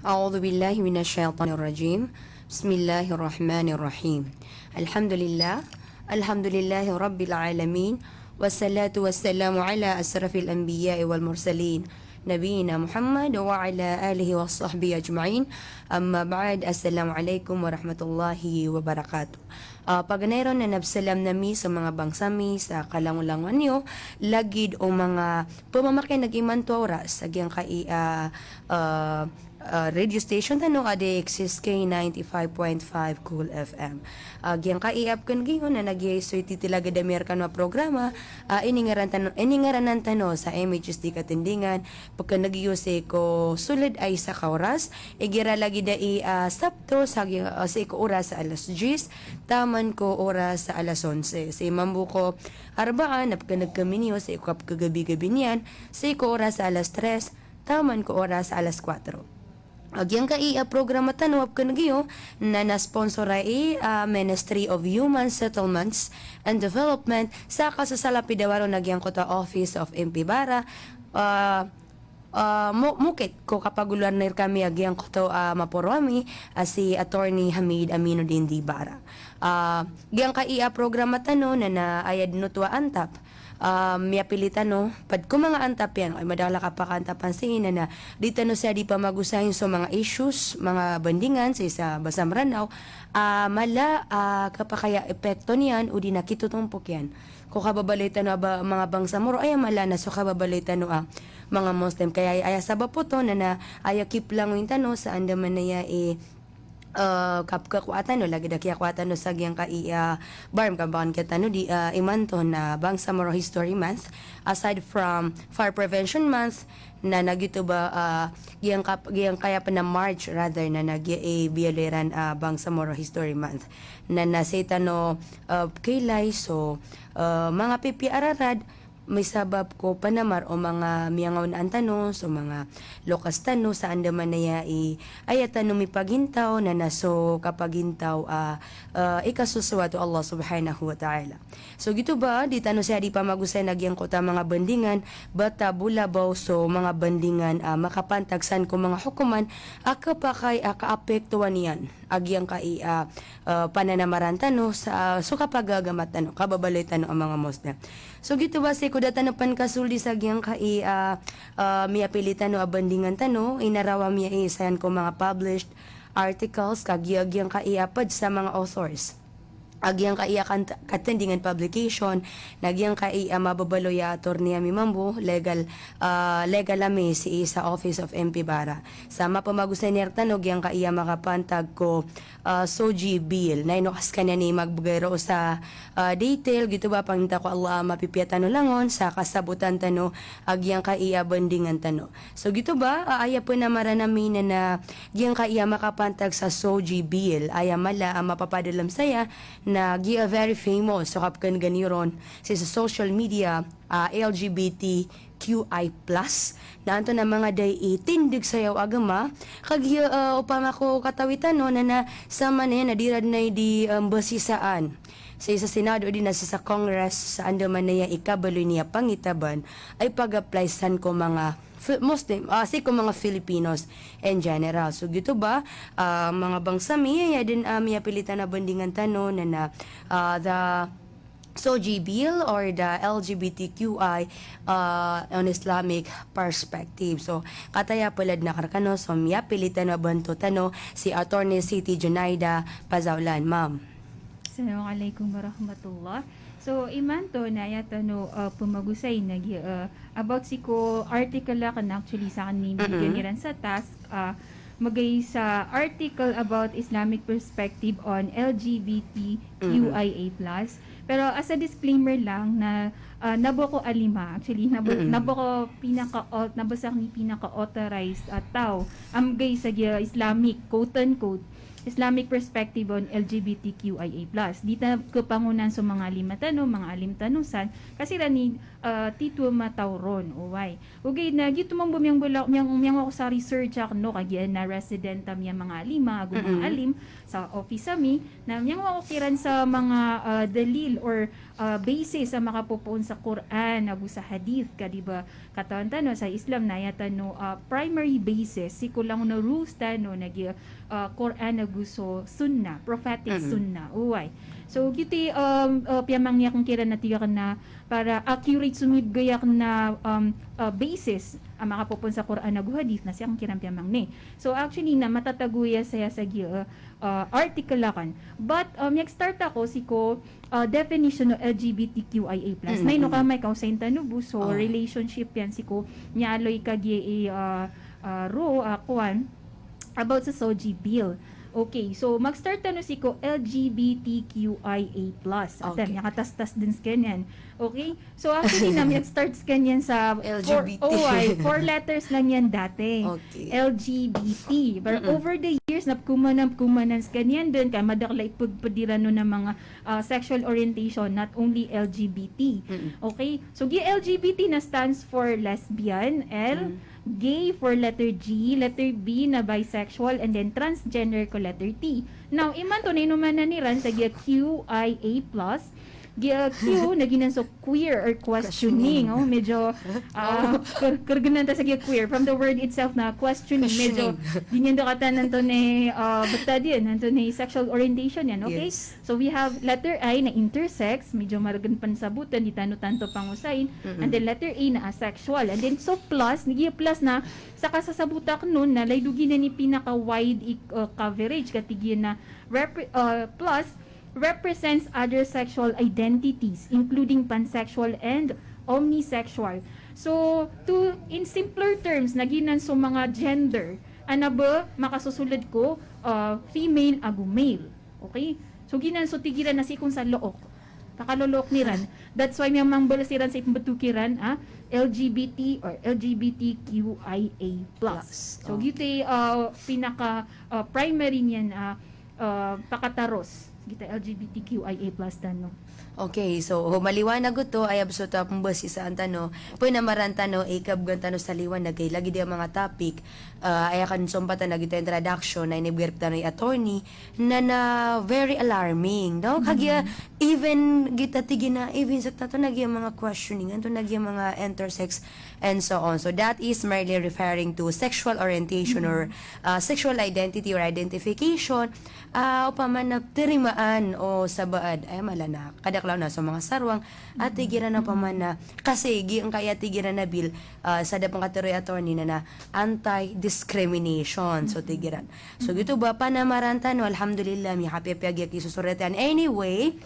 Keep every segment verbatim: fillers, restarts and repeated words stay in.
أعوذ بالله من الشيطان الرجيم. بسم الله الرحمن الرحيم. الحمد لله. الحمد لله رب العالمين. والصلاة والسلام على أشرف الأنبياء والمرسلين. نبينا محمد وعلى آله وصحبه أجمعين. أما بعد. السلام عليكم ورحمة الله وبركاته. Ah, paganay ron na pzalamn ami so manga bangsa mi sa kalangolangowan iyo, lagid o manga pmamakin'g imanto a oras sa giyangkai a, ah, ah, ah, radio station tano a di X S K ninety-five point five Cool F M. Ah, giyangkai a pkhan'g iyo na giya so ititilagad ami rkano a programa, ah, iningaran tano, iningaranan tano sa M H S D Katindingan, pkhan'g iyo sii ko soled a isa ka oras, igira lagid a i, ah, Sabto sa gi-, ah, sii ko oras a alas diyes, taman ko oras a alas onse. Sii mambo ko Arbaa na pkhan'g kami niyo sii ko kapkagabigabi niyan, sii ko oras a alas tres, taman ko oras a alas kwatro. Ah, giyangkai a programa tano a pkhan'g iyo na na-sponsor ai, ah, Ministry of Human Settlements and Development sa kasasalapidawa ron a giyangkoto a Office of M P Bara, ah, ah, mo-, mokit ko kapagoloan rkami a giyangkoto a maporo ami a si Attorney Hamid Aminuddin D. Bara. Ah, giyangkai a programa tano na na aya dn oto a antap. Ah, miyapili tano pd ko manga antap iyan, aya madakl a kapakaantapan sii na na di tano saya di pamagosayn so manga issues, manga bandingan sii sa basa Mranaw, ah, mala, ah, kapakay a epekto niyan odi na kitotompok iyan ko kababaloy tano a ba-, manga bangsa Moro, aya mala na so kababaloy tano a manga Muslim. Kaya aya sabap oto na na aya kiplangoyin tano sa andamanaya i, eh, kapkhakowa tano, lagid a kiyakowa tano sa giyangkai a, ah, BARMM, ka ba kan kiyatharo tano di, ah, imanto na Bangsamoro History Month. Aside from Fire Prevention Month, na na giyoto ba, ah, giyangkap-, giyangkaya pn a March, rather, na na giya i biyaloy iran a Bangsamoro History Month. Na na sii tano, ah, kailay so, ah, manga pipiya a rarad, misabap ko panamar o manga miyangaonaan tano, so manga lokas tano sa andamanaya i aya tano mipagintaw, na na so kapagintaw a, ah, ikasosoat o Allah Subhanahu wa Ta'ala. So giyoto ba, di tano saya di pamagosayn a giyangkoto a manga bandingan, bata bo labaw so manga bandingan a makapantag san ko manga hokoman a kapakay a kaapektowan iyan a giyangkai a, ah, pananamaran tano sa, ah, so kapagagama tano, kababaloy tano a manga Muslim. So giyoto ba sii ko da tano pn kasoldi sa giyangkai a, ah, miyapili tano a bandingan tano, inaraw ami a isa iyan ko manga published articles, kagiya giyangkai a pd sa manga authors a giyangkai a kan-, Katindingan publication, na giyangkai a mababaloy a attorney ami mambo, legal, ah, legal ami sii sa Office of M P Bara. Sa mapamagosayn rktano giyangkai a makapantag ko, ah, SOGI Bill. Na ino ka skaniyan i magbgay roo sa, ah, detail, giyoto ba pangninta ko Allah a mapipiya tano langon sa kasabotan tano a giyangkai a bandingan tano. So giyoto ba, ah, aya pn a maranami na na giyangkai a makapantag sa SOGI Bill, aya mala a mapapadalm saya, na giya very famous so kapkhan'gan iyo ron sii sa social media, ah, L G B T Q I plus, na antonaa manga da i tindg sa aya o agama, kagiya, ah, opama ko katawi tano na na samanaya na di iran dn i di, ah, mbasisaan sii sa Senado odi na sii sa Congress sa andamanaya i kabaloy niyan a pangitaban a ipag-apply san ko manga Fi-, Muslim, ah, sii ko manga Filipinos in general. So giyoto ba, ah, manga bangsa mi, aya dn, ah, miyapili tano a bandingan tano na na, ah, the SOGI Bill or the L G B T Q I, ah, on Islamic perspective. So kataya pn a ladn akn rkano, so miyapili tano a banto tano si Attorney Siti Junaida Pazaolan, ma'am. Assalamu alaikum warahmatullah. So imanto na aya tano, ah, pmagosay na gi-, ah, about sii ko article akn, actually, sa akin i binigyan iran sa task, ah, magay sa article about Islamic perspective on L G B T Q I A plus. Pero as a disclaimer lang na, ah, na bo ako alima, actually, na bo, na bo ako pinaka-, nabasa akn i pinaka-authorized a taw a magay sa giya Islamic, quote unquote, Islamic perspective on L G B T Q I A plus. Di ta kapangonan so manga alim tano, manga alim tano san, ka siran i, ah, titho a mataw ron, oway. Ogaid na giyoto mambo miyanggola-, miyang-, miyangwa ako sa research akn, no, kagiya na resident ami a manga alim, ago manga alim sa office ami, na miyangwa ako kiran sa manga, ah, dalil or, ah, basis a makapopoon sa Quran ago sa hadith, ka di ba katawan tano sa Islam na aya tano, ah, primary basis sii ko langon a rules tano na giya, ah, Quran ago so sunnah, prophetic sunnah. Oway. So, giyoto i, um, ah, piyamangni akn kiran a tig akn na para accurate so mibgay akn a, um, ah, basis a makapopoon sa Quran ago hadith na sii akn kiran piyamangni. So, actually na matatago iya saya sa giya, ah, article akn. But, ah, miyag-start ako sii ko, ah, definition o L G B T Q I A plus. Na ino ka amay ka osayin tano bo so relationship iyan sii ko miyaaloy kagiya i, ah, ah, ro, ah, kowan, about sa SOGI bill. Okay, so mag-start tano sii ko L G B T Q I A plus. Ata, miyakatastas dn skaniyan. Okay? So, actually na miyag-start skaniyan sa four, L G B T. Oway, four letters lang iyan dati. Okay. L G B T. But over the years, na pkhomanan, pkhomanan skaniyan dn, ka madakl a ipagpd iran on a manga, ah, sexual orientation, not only L G B T. Okay? So, giya L G B T na stands for lesbian, L, gay for letter G, letter B na bisexual, and then transgender ko letter T. Now, imanto na inomanan iran sa giya Q I A plus, giya Q na giyanan so queer or questioning. Questioning. Oh, medyo, ah, ker-, kergenan ta sa giya queer from the word itself na questioning. Medyo di niyan dn katawan antonaa i, ah, btad iyan, antonaa i sexual orientation iyan, okay? Yes. So we have letter I na intersex, medyo margn pn sabotn, di tano tanto pangosayin. And then letter A na asexual. And then so plus, na giya plus na sa kasasabot akn on na lagid o giyanan i pinaka-wide i, ah, coverage, ka tig iyan na repre-, ah, plus represents other sexual identities, including pansexual and omnisexual. So, to, in simpler terms, na giyanan so manga gender, ana ba makasosoled ko, ah, female ago male. Okay? So, giyanan so tig iran na sii kon sa look. Pakalolook iran. That's why miyamambal siran sa ipmbto kiran, ah, L G B T or L G B T Q I A plus. Plus. So, giyoto i, ah, pinaka, ah, primary niyan, ah, ah, pakataros. Giyoto i L G B T Q I A plus tano. Okay, so, o, maliwanag oto, aya bes oto a pmbasisaan tano, pn a maran tano, ikabgan tano sa liwanag, ka lagid a manga topic, ah, aya kansompat tano giyoto a introduction, na inibgay rktano i attorney, na, na very alarming, no? Kagiya, even giyoto a tig iyan a, even sekta oto na giya manga questioning, antonaa giya manga intersex, and so on. So that is merely referring to sexual orientation or, ah, sexual identity or identification. Ah, opama na tarimaan o sabaad, aya mala na kadaklan na so manga sarwang, a tig iran a opama na, kasi giyangkaya tig iran a bill, ah, sa da pn katharo i attorney na, na anti-discrimination. So tig iran. So giyoto ba, panamaran tano, alhamdulillah, miyapiyapiya giya kisosoratian. Anyway,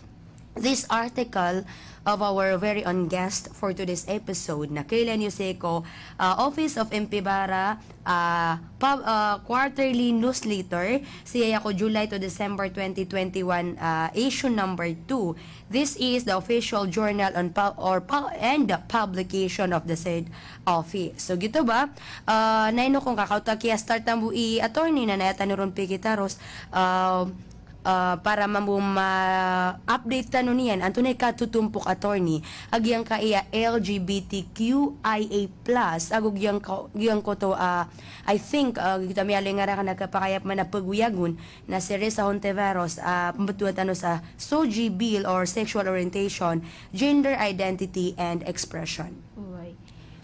this article of our very own guest for today's episode, na kailay niyo sii ko, ah, Office of M P Bara, ah, pub-, ah, quarterly newsletter, sii ko July to December twenty twenty-one, ah, issue number two. This is the official journal on pub-, or pub-, and the publication of the said office. So giyoto ba, ah, na ino kon kakaota kiya-start tano bo i attorney na, na aya tano ron pikitaros, ah, ah, para mambo ma-update tano niyan, antonaa i katotompok, attorney, a giyangkaya L G B T Q I A plus, ago giyangko-, giyangkoto, ah, I think, ah, giyoto a miyaaloy nga rakn a kapakay a pman a pagoyagon, na si Risa Hontiveros, ah, pmbtowan tano sa SOGI bill or sexual orientation, gender identity and expression. Oway.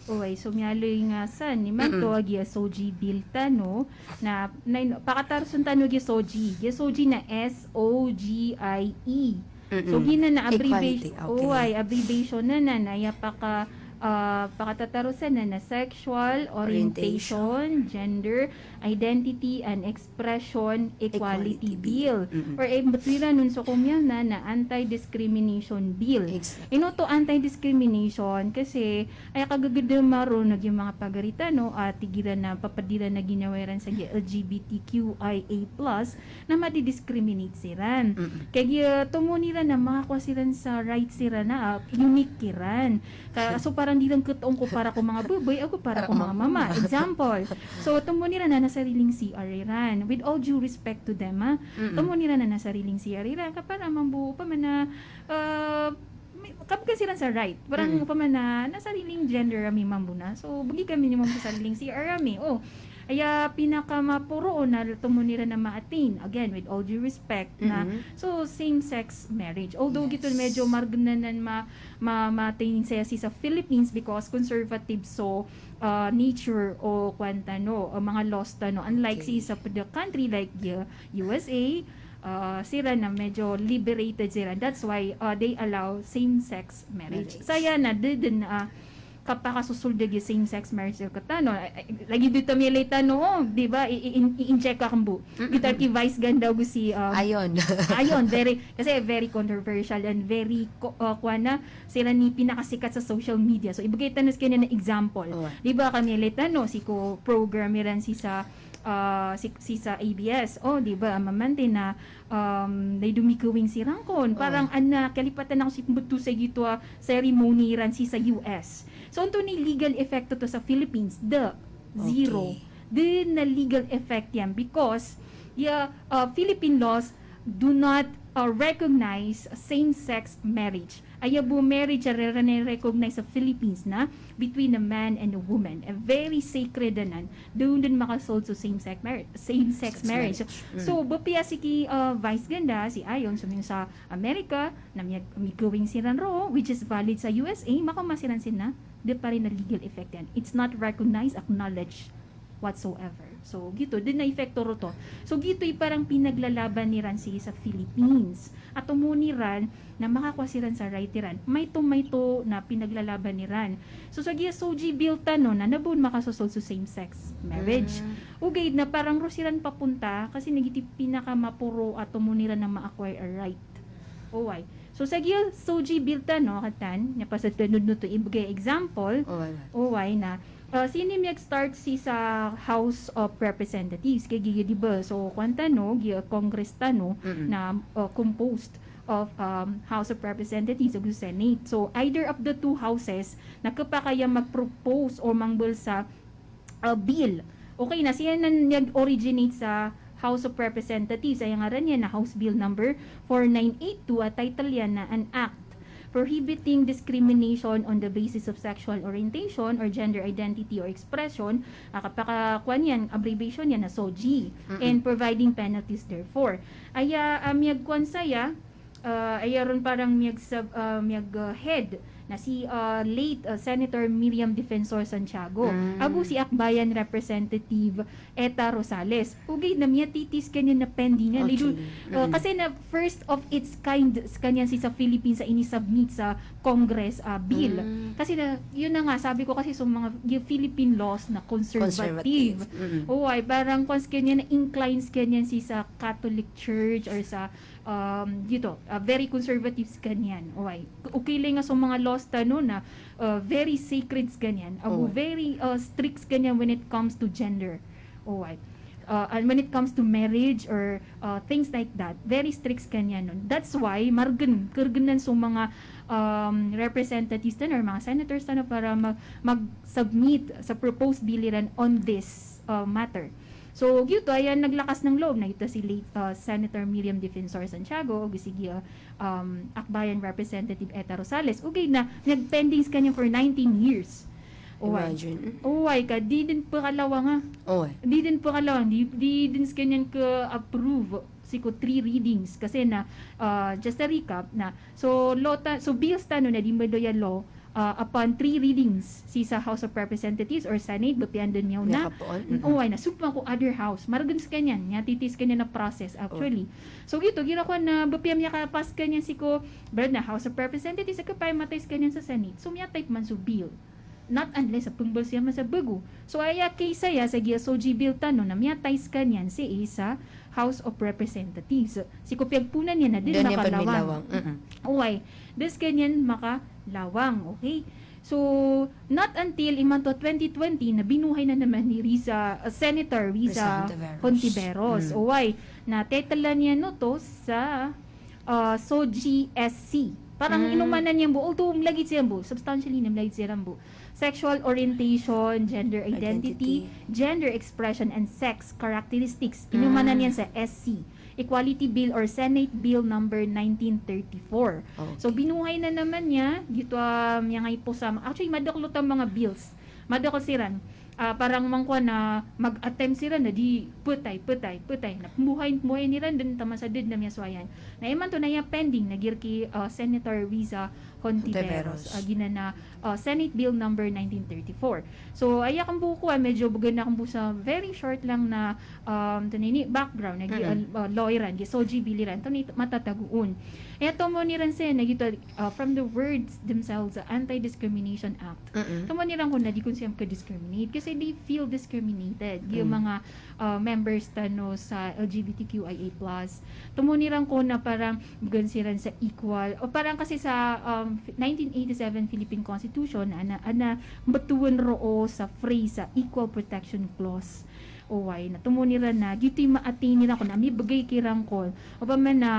Oway, so miyaaloy nga san imanto a giya SOGI bill tano, na, na in-, pakatarosen tano giya SOGI. Giya SOGI na S O G I E. So giyanan na abbreviation. Equality, okay. Oway, abbreviation na, na, na aya paka-, ah, pakatatarosen na, na sexual orientation, orientation, gender identity and expression equality, equality bill. Or, eh, mbtowan iran on so komiyanan na anti-discrimination bill. Exactly. Ino oto anti-discrimination? Kasi aya kagagedama ron na giya manga pagari tano a tig iran na papd iran a ginawa iran sa giya L G B T Q I A plus, na madi-discriminate siran. Kagiya tomo iran na makakowa siran sa rights iran na, ah, unique kiran. Ka, so tandiran ketoon ko para ko manga babay ago para ko manga mama. Example. So, tomo niran na sariling C R iran. With all due respect to them, ha. Tomo niran na sariling C R iran. Ka para mambo, opama na, ah, mi-, kabgan siran sa right. Parang opama na, na sariling gender ami mambo na. So, begi kami ni mambo sa sariling C R ami. Oh, aya pinakamaporo on na tomo niran na ma-attain. Again, with all due respect na. So, same-sex marriage. Although gito medyo margen anan ma-, ma-, ma-attain saya sii sa Philippines because conservative so, ah, nature o kwan tano, o manga laws tano. Unlike sii sa ped a country like, uh, U S A, ah, siran na medyo liberated siran. That's why, ah, they allow same-sex marriage. Saya na, de, den, ah, kapakasosold a giya same-sex marriage rektano. Eh, eh, lagid oto a miyailay tano, oh, di ba? I, i, i-inject akn bo. Giyoto ki Vice Ganda ago si, um, Ayon. Ayon, very, kasi very controversial and very ko-, ah, kwan na, siran i pinakasikat sa social media. So, ibegay tano sekaniyan a example. Di ba, ka miyailay tano, sii ko program iran sii sa, ah, sii, sii sa A B S. Oh, di ba, a mamanti na, um, na domikowing siran kon. Parang ana, kalipatan ako sii pembeto sa giyoto a ceremony iran sii sa U S. So, antonaa i legal effect oto sa Philippines? Da, zero. Da den a legal effect iyan because, yeah, uh, Philippine laws do not, uh, recognize same-sex marriage. Aya bo marriage a rerena i-recognize sa Philippines na between a man and a woman. A very sacred anan. Da on den makasold so same-sex marriage. Same-sex marriage. So, bapiya sii ki, uh, Vice Ganda, si Ayon, so miyong sa America, na miyag-, migowing siran roo, which is valid sa U S A, makaoma siran sii na, da pa rin a legal effect iyan. It's not recognized, acknowledged whatsoever. So, giyoto, da den a epekto roto. So, giyoto i parang pinaglalaban iran sii sa Philippines. A tomo niran na makakowa siran sa right iran. Maito, maito na pinaglalaban iran. So, sa giya SOGI bill tano na, na ba on makasosold so same-sex marriage. Ogaid na parang roo siran paponta, kasi na giyoto i pinakamaporo a tomo niran na ma-acquire a right. Oway. So, sa giya SOGI bill tano, katan, na pasad tano den oto ibegay example. Oway. Oway na. Ah, sii ni miyag-start sii sa House of Representatives. Kay giya, di ba? So, kwan tano, giya Congress tano na, ah, composed of, um, House of Representatives ago Senate. So, either of the two houses na kepakay a mag-propose o mangmbal sa ah, bill. Okay na, sii anan miyag-originate sa House of Representatives, aya ngaran iyan na House Bill number four nine eight two, a title iyan na An Act Prohibiting Discrimination on the Basis of Sexual Orientation or Gender Identity or Expression, a kapakakowa niyan, abbreviation iyan na SOGI, and providing penalties therefore. Aya, ah, miyagkowan saya, ah, aya ron parang miyag-sub-, ah, miyag, ah, head na si, ah, late, ah, Senator Miriam Defensor Santiago. Ago si Akbayan Representative Etta Rosales. Ogaid na miyatiti sekaniyan na pending iyan. Actually. Kasi na first of its kind sekaniyan sii sa Philippines a ini-submit sa Congress, ah, bill. Kasi na, yun na nga, sabi ko kasi so manga, yung Philippine laws na conservative. Oway, parang kwan sekaniyan na inclined sekaniyan sii sa Catholic Church or sa um, giyoto, ah, very conservative sekaniyan. Oway. Okay lay nga so manga laws tano na, ah, very sacred sekaniyan. Ago very, ah, strict sekaniyan when it comes to gender. Oway. Ah, and when it comes to marriage or, ah, things like that, very strict sekaniyan on. That's why, margen, kergenan so manga, um, representatives tano or manga senators tano para mag-, mag-submit sa proposed bill iran on this, ah, matter. So, giyoto, aya naglakas ng loob na giyoto si late, ah, Senator Miriam Defensor Santiago, ago si giya, um, Akbayan Representative Etta Rosales. Ogaid na, nag-pending sekaniyan for nineteen years. Oway. Imagine. Oway ka, di den pekalawang, ah. Oway. Di den pekalawang, di, di den sekaniyan ke-approve sii ko three readings. Kasi na, ah, just a recap na, so, law ta-, so bills tano na di mbaloy a law, ah, upon three readings sii sa House of Representatives or Senate, bepiyaan den miyaona. Oway na, so pman ko other house. Margen sekaniyan, miyatiti sekaniyan a process, actually. So, giyoto, igira kowan na, bepiyaan miyakapas sekaniyan sii ko, ibarat na House of Representatives, a kepakay a matay sekaniyan sa Senate. So, miyatay pman so bill. Not unless a pembal siya masa bago. So, aya case aya sa giya SOGI bill tano na miyatay sekaniyan sii sa House of Representatives. Sii ko piyagponan iyan na di den makalawang. Oway, di sekaniyan makalawang, okay? So, not until imanto twenty twenty na binohay na naman ni Risa, uh, Senator Risa Hontiveros. Oway, na titelan iyan oto sa, uh, SOGI SC. Parang inomanan iyan bo, although mlagid siran bo, substantially na mlagid siran bo. Sexual orientation, gender identity, gender expression, and sex characteristics. Inomanan iyan sa S C, Equality Bill or Senate Bill number nineteen thirty-four. So, binohay na naman niya, giyoto a miyangaiposa. Actually, madakel oto a manga bills. Madakel siran. Ah, parang mangkowa na mag-attempt siran na di petay, petay, petay. Na pembohayin, pembohayin iran den taman sa da den a miyasowa iyan. Na imanto na aya pending na giyangkai, ah, Senator Riza Hontiveros. Hontiveros. Ah, giyanan a, ah, Senate Bill number nineteen thirty-four. So, aya ken bo ko, ah, medyo begen aken bo sa very short lang na, um, antonaa ini, background, na gi-, ah, law iran, gi-SOGI Bill iran, antonaa i matatago on. Aya tomon iran sii na giyoto, ah, from the words themselves, ah, Anti-Discrimination Act. Tomon iran kon na di kon siran maka-discriminate kasi they feel discriminated. Giya manga, ah, members tano sa L G B T Q I A plus. Tomon iran kon na parang begen siran sa equal. O parang kasi sa, um, nineteen eighty-seven Philippine Constitution, ana, ana, mbetowan roo sa phrase sa Equal Protection Clause. Oway, na tomon iran na, giyoto i ma-attain iran kon na, mibegay kiran kon. Opama na,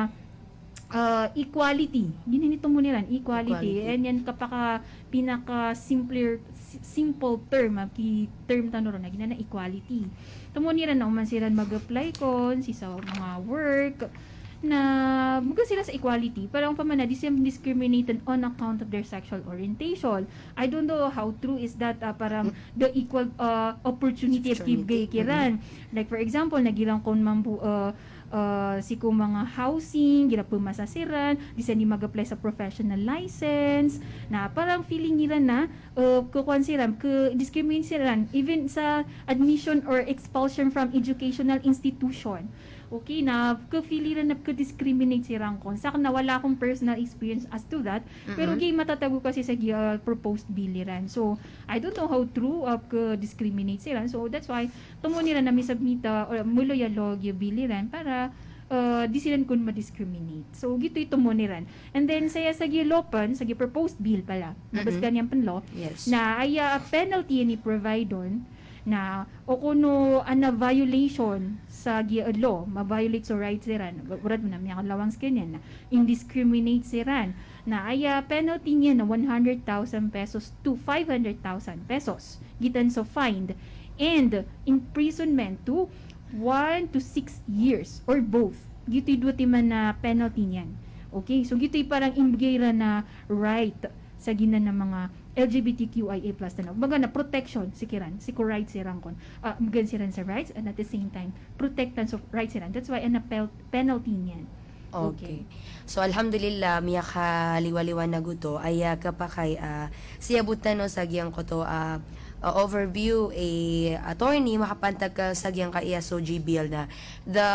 ah, equality. Giyanan i tomon iran, equality. Equality. And iyan kapaka, pinaka simpler, si-, simple term, ah, ki-term tano ron, na giyanan a equality. Tomon iran na oman siran mag-apply kon, sii sa manga work, na begen siran sa equality. Parang opama na, di siran discriminated on account of their sexual orientation. I don't know how true is that, ah, parang the equal, ah, opportunity a kibegay kiran. Like, for example, na giyanan kon mambo, ah, ah, sii ko manga housing, igira pemasa siran, di siran di mag-apply sa professional license, na parang feeling iran na, ah, kekowan siran, ke-discriminate siran, even sa admission or expulsion from educational institution. Okay, na ke-feel iran na ke-discriminate siran kon. Sa aken na wala akong personal experience as to that, pero giya i matatago kasi sa giya, ah, proposed bill iran. So, I don't know how true a ke-discriminate siran. So, that's why, tomon iran na mi-submit, ah, or melo a law giya bill iran para, ah, di siran kon ma-discriminate. So, giyoto i tomon iran. And then, saya sa giya law pen, sa giya proposed bill pala. Na bes ka niyan pen law. Yes. Na aya penalty iyan i provide on, na o kono ana violation sa giya law, ma-violate so rights iran. Ogaid na miyakalawang sekaniyan na indiscriminate siran. Na aya penalty niyan na one hundred thousand pesos to five hundred thousand pesos. Gitan so fine and imprisonment to one to six years or both. Giyoto i dowa timan a penalty niyan. Okay, so giyoto i parang imbegay iran a right sa giyanan a manga L G B T Q I A plus tano. Kumbaga na protection sikiran, sii ko rights iran kon. Ah, mbegan siran sa rights and at the same time, protektan so rights iran. That's why ana pel-, penalty niyan. Okay. Okay. So, alhamdulillah, miyakaliwaliwanag oto. Aya kapakay, ah, siyabot tano sa giyangkoto, ah, ah, overview, eh, attorney, makapantag ka sa giyangkaya SOGI bill na the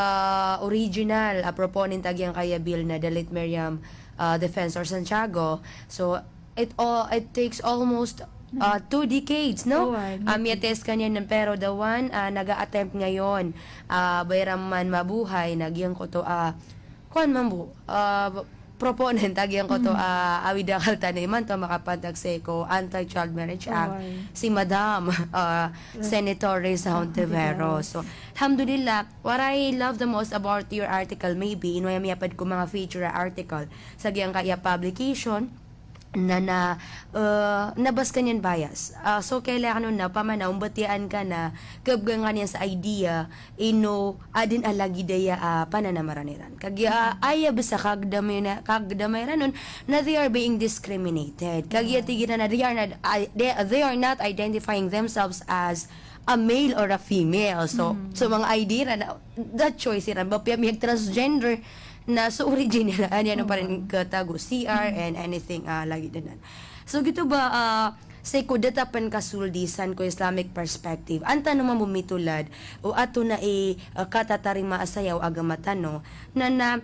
original, ah, proponent a giyangkaya bill na the late Miriam, ah, Defensor Santiago. So, it all, it takes almost, ah, two decades, no? Oo, ah, miyatest ka niyan, pero the one, ah, naga-attempt ngayon, ah, ba iran man mabuhay na giyangkoto, ah, kuwan mambo, ah, proponent a giyangkoto, ah, awid a akal tano imanto a makapantag sii ko Anti-Child Marriage Act, si Madam, ah, Senator Risa Hontiveros. So, alhamdulillah, what I love the most about your article, maybe, ino aya miyaped ko manga feature article sa giyangkaya publication, na, na, eh, na ba sekaniyan bias. Ah, so, kailangan on na, opama na, ombetiyaan ka na, kebgan ka niyan sa idea, ino, aden a lagid aya, ah, pananamaran iran. Kagiya, ah, aya bes a kagdam iran, kagdam iran on, na they are being discriminated. Kagiya tig iran na they are not, ah, they, they are not identifying themselves as a male or a female. So, so manga idea iran na, that choice iran, ba piya miyag-transgender, na so origin iran, aya niyan o parin ketago, C R and anything, ah, lagid anan. So, giyoto ba, ah, sii ko data pen kasoldi san ko Islamic perspective, an tano mambo mitolad o antonaa i, ah, katatarima a saya o agama tano, na, na,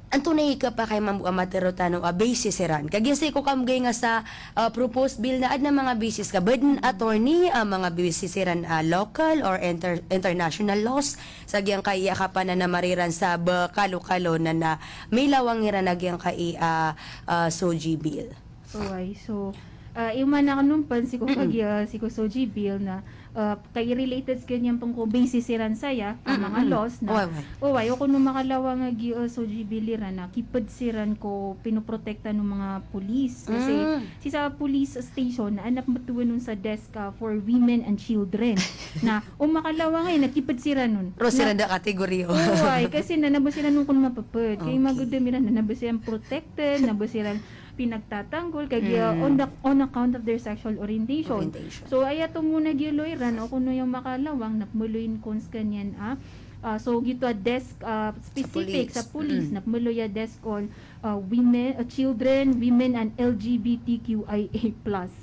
antonaa i kapakay mambo a matero tano a basis iran. Kagiya sii ko kamgay nga sa, ah, proposed bill na aden a manga basis ka, ba den attorney, ah, manga basis iran, ah, local or inter-, international laws, sa giyangkaya kapananamar iran sa ba kalokalo na, na milawang iran a giyangkaya, ah, ah, SOGI bill. Oway, so, Ah, i oman akn on pn sii ko kagiya, sii ko SOGI bill na, ah, kay related skaniyan pn ko basis iran saya, a manga laws na. Oway, oway. Oway, o kon o makalawang a giya, ah, SOGI bill iran na kipd siran ko pinoprotekta o manga police. Kasi sii sa police station na adn a pmbtowan on sa desk, ah, for women and children. Na o makalawang aya na kipd siran on. Roo siran da category o. Oway, kasi na, na ba siran on kon mapapd. Kay magadam iran na, na ba siran protected, na ba siran pinagtatanggol, kagiya on the, on account of their sexual orientation. Orientation. So, aya tomo na giya law iran, o kon o makalawang, na pmbaloyin kon skaniyan a, ah, so, giyoto a desk, ah, specific sa police, na pmbaloy a desk on, ah, women, ah, children, women, and LGBTQIA plus.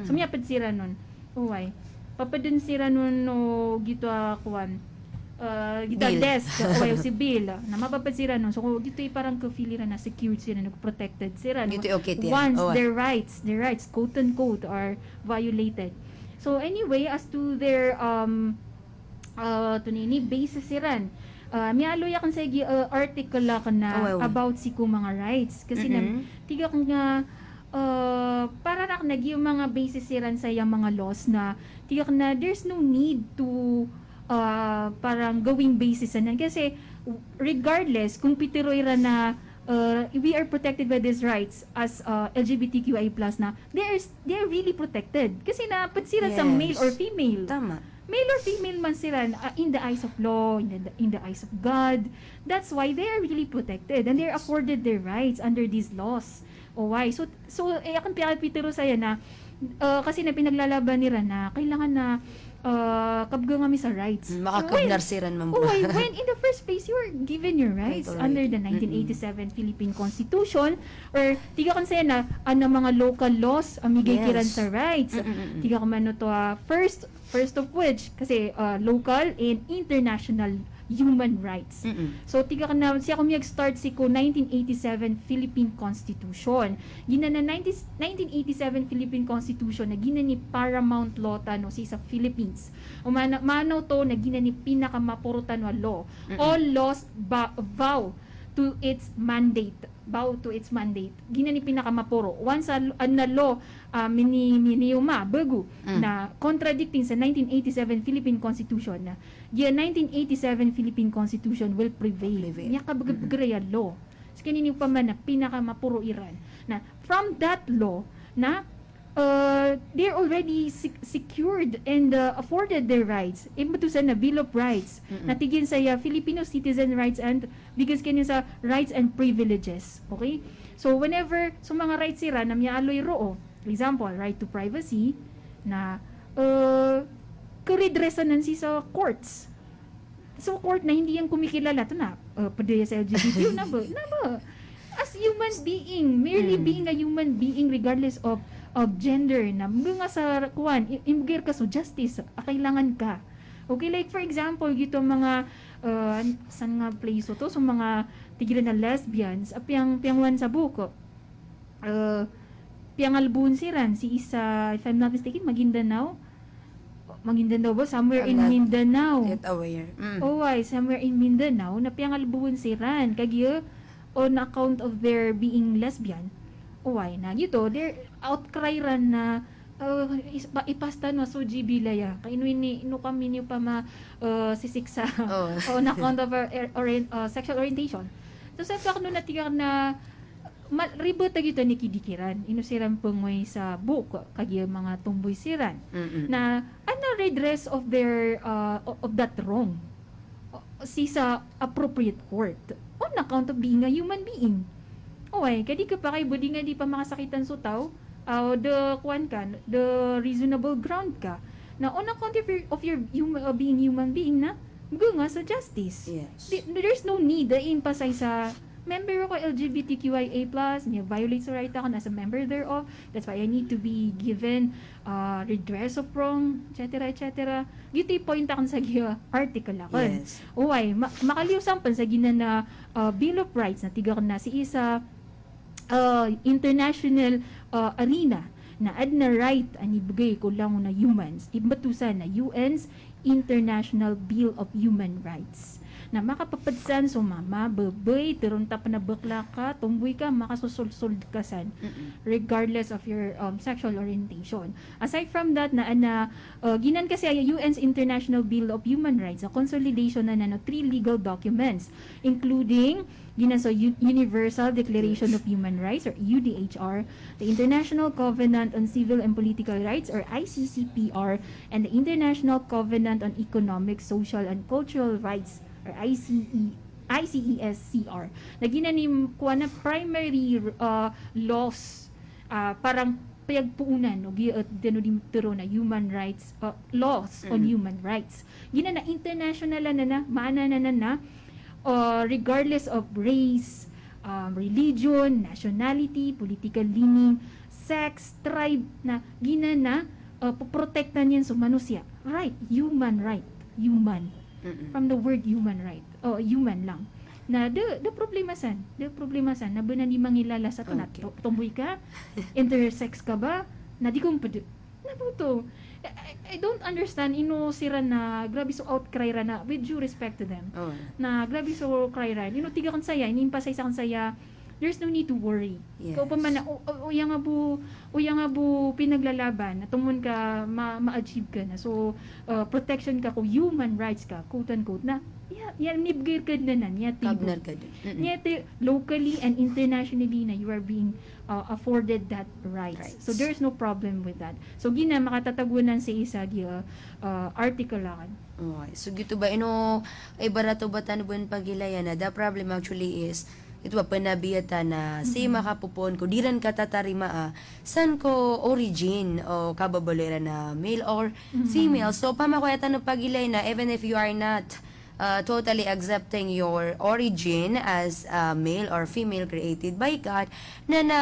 So, miyapd siran on. Oway. Papdn siran on o giyoto a kowan. Ah, giyoto a desk, oway, o civil. Na mapapd siran on. So, giyoto i parang ka-feel iran na secured siran, protected siran. Giyoto i okay tiyan. Once their rights, their rights, quote unquote, are violated. So, anyway, as to their, um, ah, tonini, basis iran. Ah, miyaaloy akn sa igi, ah, article akn na about sii ko manga rights. Kasi na, tig akn a, ah, para rakn a giya manga basis iran saya manga laws na, tig akn a, there's no need to, ah, parang gawing basis anan. Kasi, regardless, kon pitharo iran na, ah, we are protected by these rights as, ah, LGBTQIA plus na, they are, they are really protected. Kasi na, pd siran sa male or female. Tama. Male or female man siran, ah, in the eyes of law, in the, in the eyes of God, that's why they are really protected and they are afforded their rights under these laws. Oway. So, so, eh, akn piyakapitharo saya na, ah, kasi na pinaglalaban iran na kailangan na, ah, kabgan ami sa rights. Makakabnar siran mambo. Oway, when in the first place, you were given your rights under the nineteen eighty-seven Philippine Constitution, or tig akn saya na, adn a manga local laws a migay kiran sa rights. Tig akn man oto, ah, first First of which, kasi, ah, local and international human rights. So, tig akn a, sii ako miyag-start sii ko nineteen eighty-seven Philippine Constitution. Giyanan a nineteen, nineteen eighty-seven Philippine Constitution na giyanan i paramount law tano sii sa Philippines. O maana, maana oto na giyanan i pinakamaporo tano a law. All laws ba-, vow to its mandate. Bow to its mandate. Giyanan i pinakamaporo. Once a, a, na law, ah, mini-, miniyoma, bago, na contradicting sa nineteen eighty-seven Philippine Constitution, na giya nineteen eighty-seven Philippine Constitution will prevail. Prevail. Miyakabgr-, bgr aya law. Skaniyan i opama na pinakamaporo iran. Na from that law, na uh, they're already sec-, secured and, uh, afforded their rights. Imbtowan sa Bill of Rights. Na tig iyan saya Filipino citizen rights and, bigyan skaniyan sa rights and privileges. Okay? So, whenever, so manga rights iran na miyaaloy roo. For example, right to privacy, na, uh, ka-redress anan sii sa courts. So, court na hindi iyan kumikilala, oto na, uh, pd aya sa LGBTQ, na ba, na ba. As human being, merely being a human being regardless of, of gender, na mbgan ka sa kowan, i-, imbgay rka so justice a kailangan ka. Okay, like for example, giyoto a manga, uh, san nga place oto, so manga tig iran a lesbians, a piyang-, piyangowan sa buko. Eh, piyangalboon siran sii sa, if I'm not mistaken, Maguindanao. Maguindanao ba? Somewhere in Mindanao. I'm not yet aware. Mm. Oway, somewhere in Mindanao, na piyangalboon siran. Kagiya, on account of their being lesbian. Oway, na giyoto, their outcry ran na, eh, is-, ba-, ipas tano so G B laya. Ka ino ini, ino kami niyo pama, eh, sisiksa. Oh. On account of our er-, orien-, eh, sexual orientation. So, sa fakno na tiyak na, Ma-, ribat a giyoto a inikidikiran. Ino siran pngoy sa buko, kagiya manga tomboy siran. Mm-mm. Na, adn a redress of their, uh, o-, of that wrong. O, sii sa appropriate court. On account of being a human being. Oway, ka di kapakay bo di nga di pamakasakitan so taw, ah, the, kowan ka, the reasonable ground ka. Na on account of your, of your hum-, uh, being human being na, mbgan ka sa justice. Yes. Di, there's no need a i-emphasize sa member ako L G B T Q I A plus, miya-violate so right akn as a member thereof, that's why I need to be given, uh, redress of wrong, et cetera, et cetera. Giyoto i point akn sa giya article akn. Yes. Oway, ma-, makaliyo sampl sa giyanan a, uh, Bill of Rights na tig akn na sii sa, uh, international, uh, arena na adn a right a inibgay ko langon a humans, imbtowan sa U N's International Bill of Human Rights. Na makapapd san so mama, babay, tharoon ta pn a bakla ka, tomboy ka, makasosolsold ka san, regardless of your, um, sexual orientation. Aside from that, na, na, uh, giyanan kasi a U N's International Bill of Human Rights, a consolidation na, na, na three legal documents, including giyanan so U-, Universal Declaration of Human Rights, or U D H R, the International Covenant on Civil and Political Rights, or I C C P R, and the International Covenant on Economic, Social, and Cultural Rights, or I C E, I C E S C R. Na giyanan i, kuwan a, primary, uh, laws, uh, parang piyagpoonan, o gi-, uh, dano di tharoon a human rights, uh, laws on human rights. Giyanan a international na, na, maana na, na, na, uh, regardless of race, um, religion, nationality, political leaning, sex, tribe, na giyanan a, uh, poprotektan iyan so manosiya. Right, human right, human. From the word human right, uh, human lang. Na da, da problema san, da problema san, na ba nan di mangilala sa kna, to-, tomboy ka, intersex ka ba, na di ko mpd. Na boto. I, I, I don't understand ino siran na grabe so outcry ran na, with due respect to them. Na grabe so cry ran. Ino tig akn saya, inimpasay sakn saya, there's no need to worry. Ka opama na, o, o, oya nga bo, oya nga bo pinaglalaban, na tomon ka ma-, ma-achieve ka na. So, uh, protection ka ko human rights ka, quote unquote, na iya, iya, inibgay rka dn anan, iya tig. Kabnar ka dn. Iya tig, locally and internationally na you are being, uh, afforded that rights. So, there is no problem with that. So, giyanan, makatatago anan sii sa giya, uh, article akn. Okay. So, giyoto ba, ino, ibarat o ba tano bo pagilaya na, the problem actually is, giyoto ba, pnabiyatan na, sii makapopoon ko, di ran katatarimaa, san ko origin o kababaloy ran na male or female. So, opama ko aya tano pagilaya na, even if you are not, uh, totally accepting your origin as, uh, male or female created by God, na, na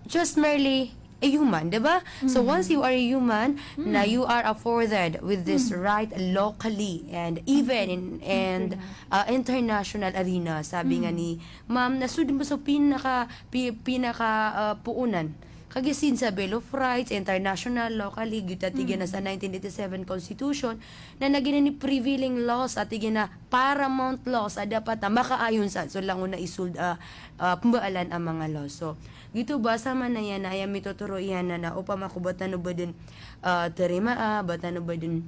just merely a human, di ba? So, once you are a human, na you are afforded with this right locally and even in, and, uh, international arena, sabi nga ni Ma'am, na so dn bo so pinaka, pi-, pinaka, uh, poonan. Kagiya sii sa Bill of Rights, international, locally, giyoto a tig iyan a sa nineteen eighty-seven Constitution, na giyanan i prevailing laws a tig iyan a paramount laws a dapat a makaayon san so langon a isold a, ah, pmbaalan a manga laws. So, giyoto ba, samanaya na aya mitotoro iyan na, na opama ko ba tano ba dn, ah, tarimaa, ba tano ba dn,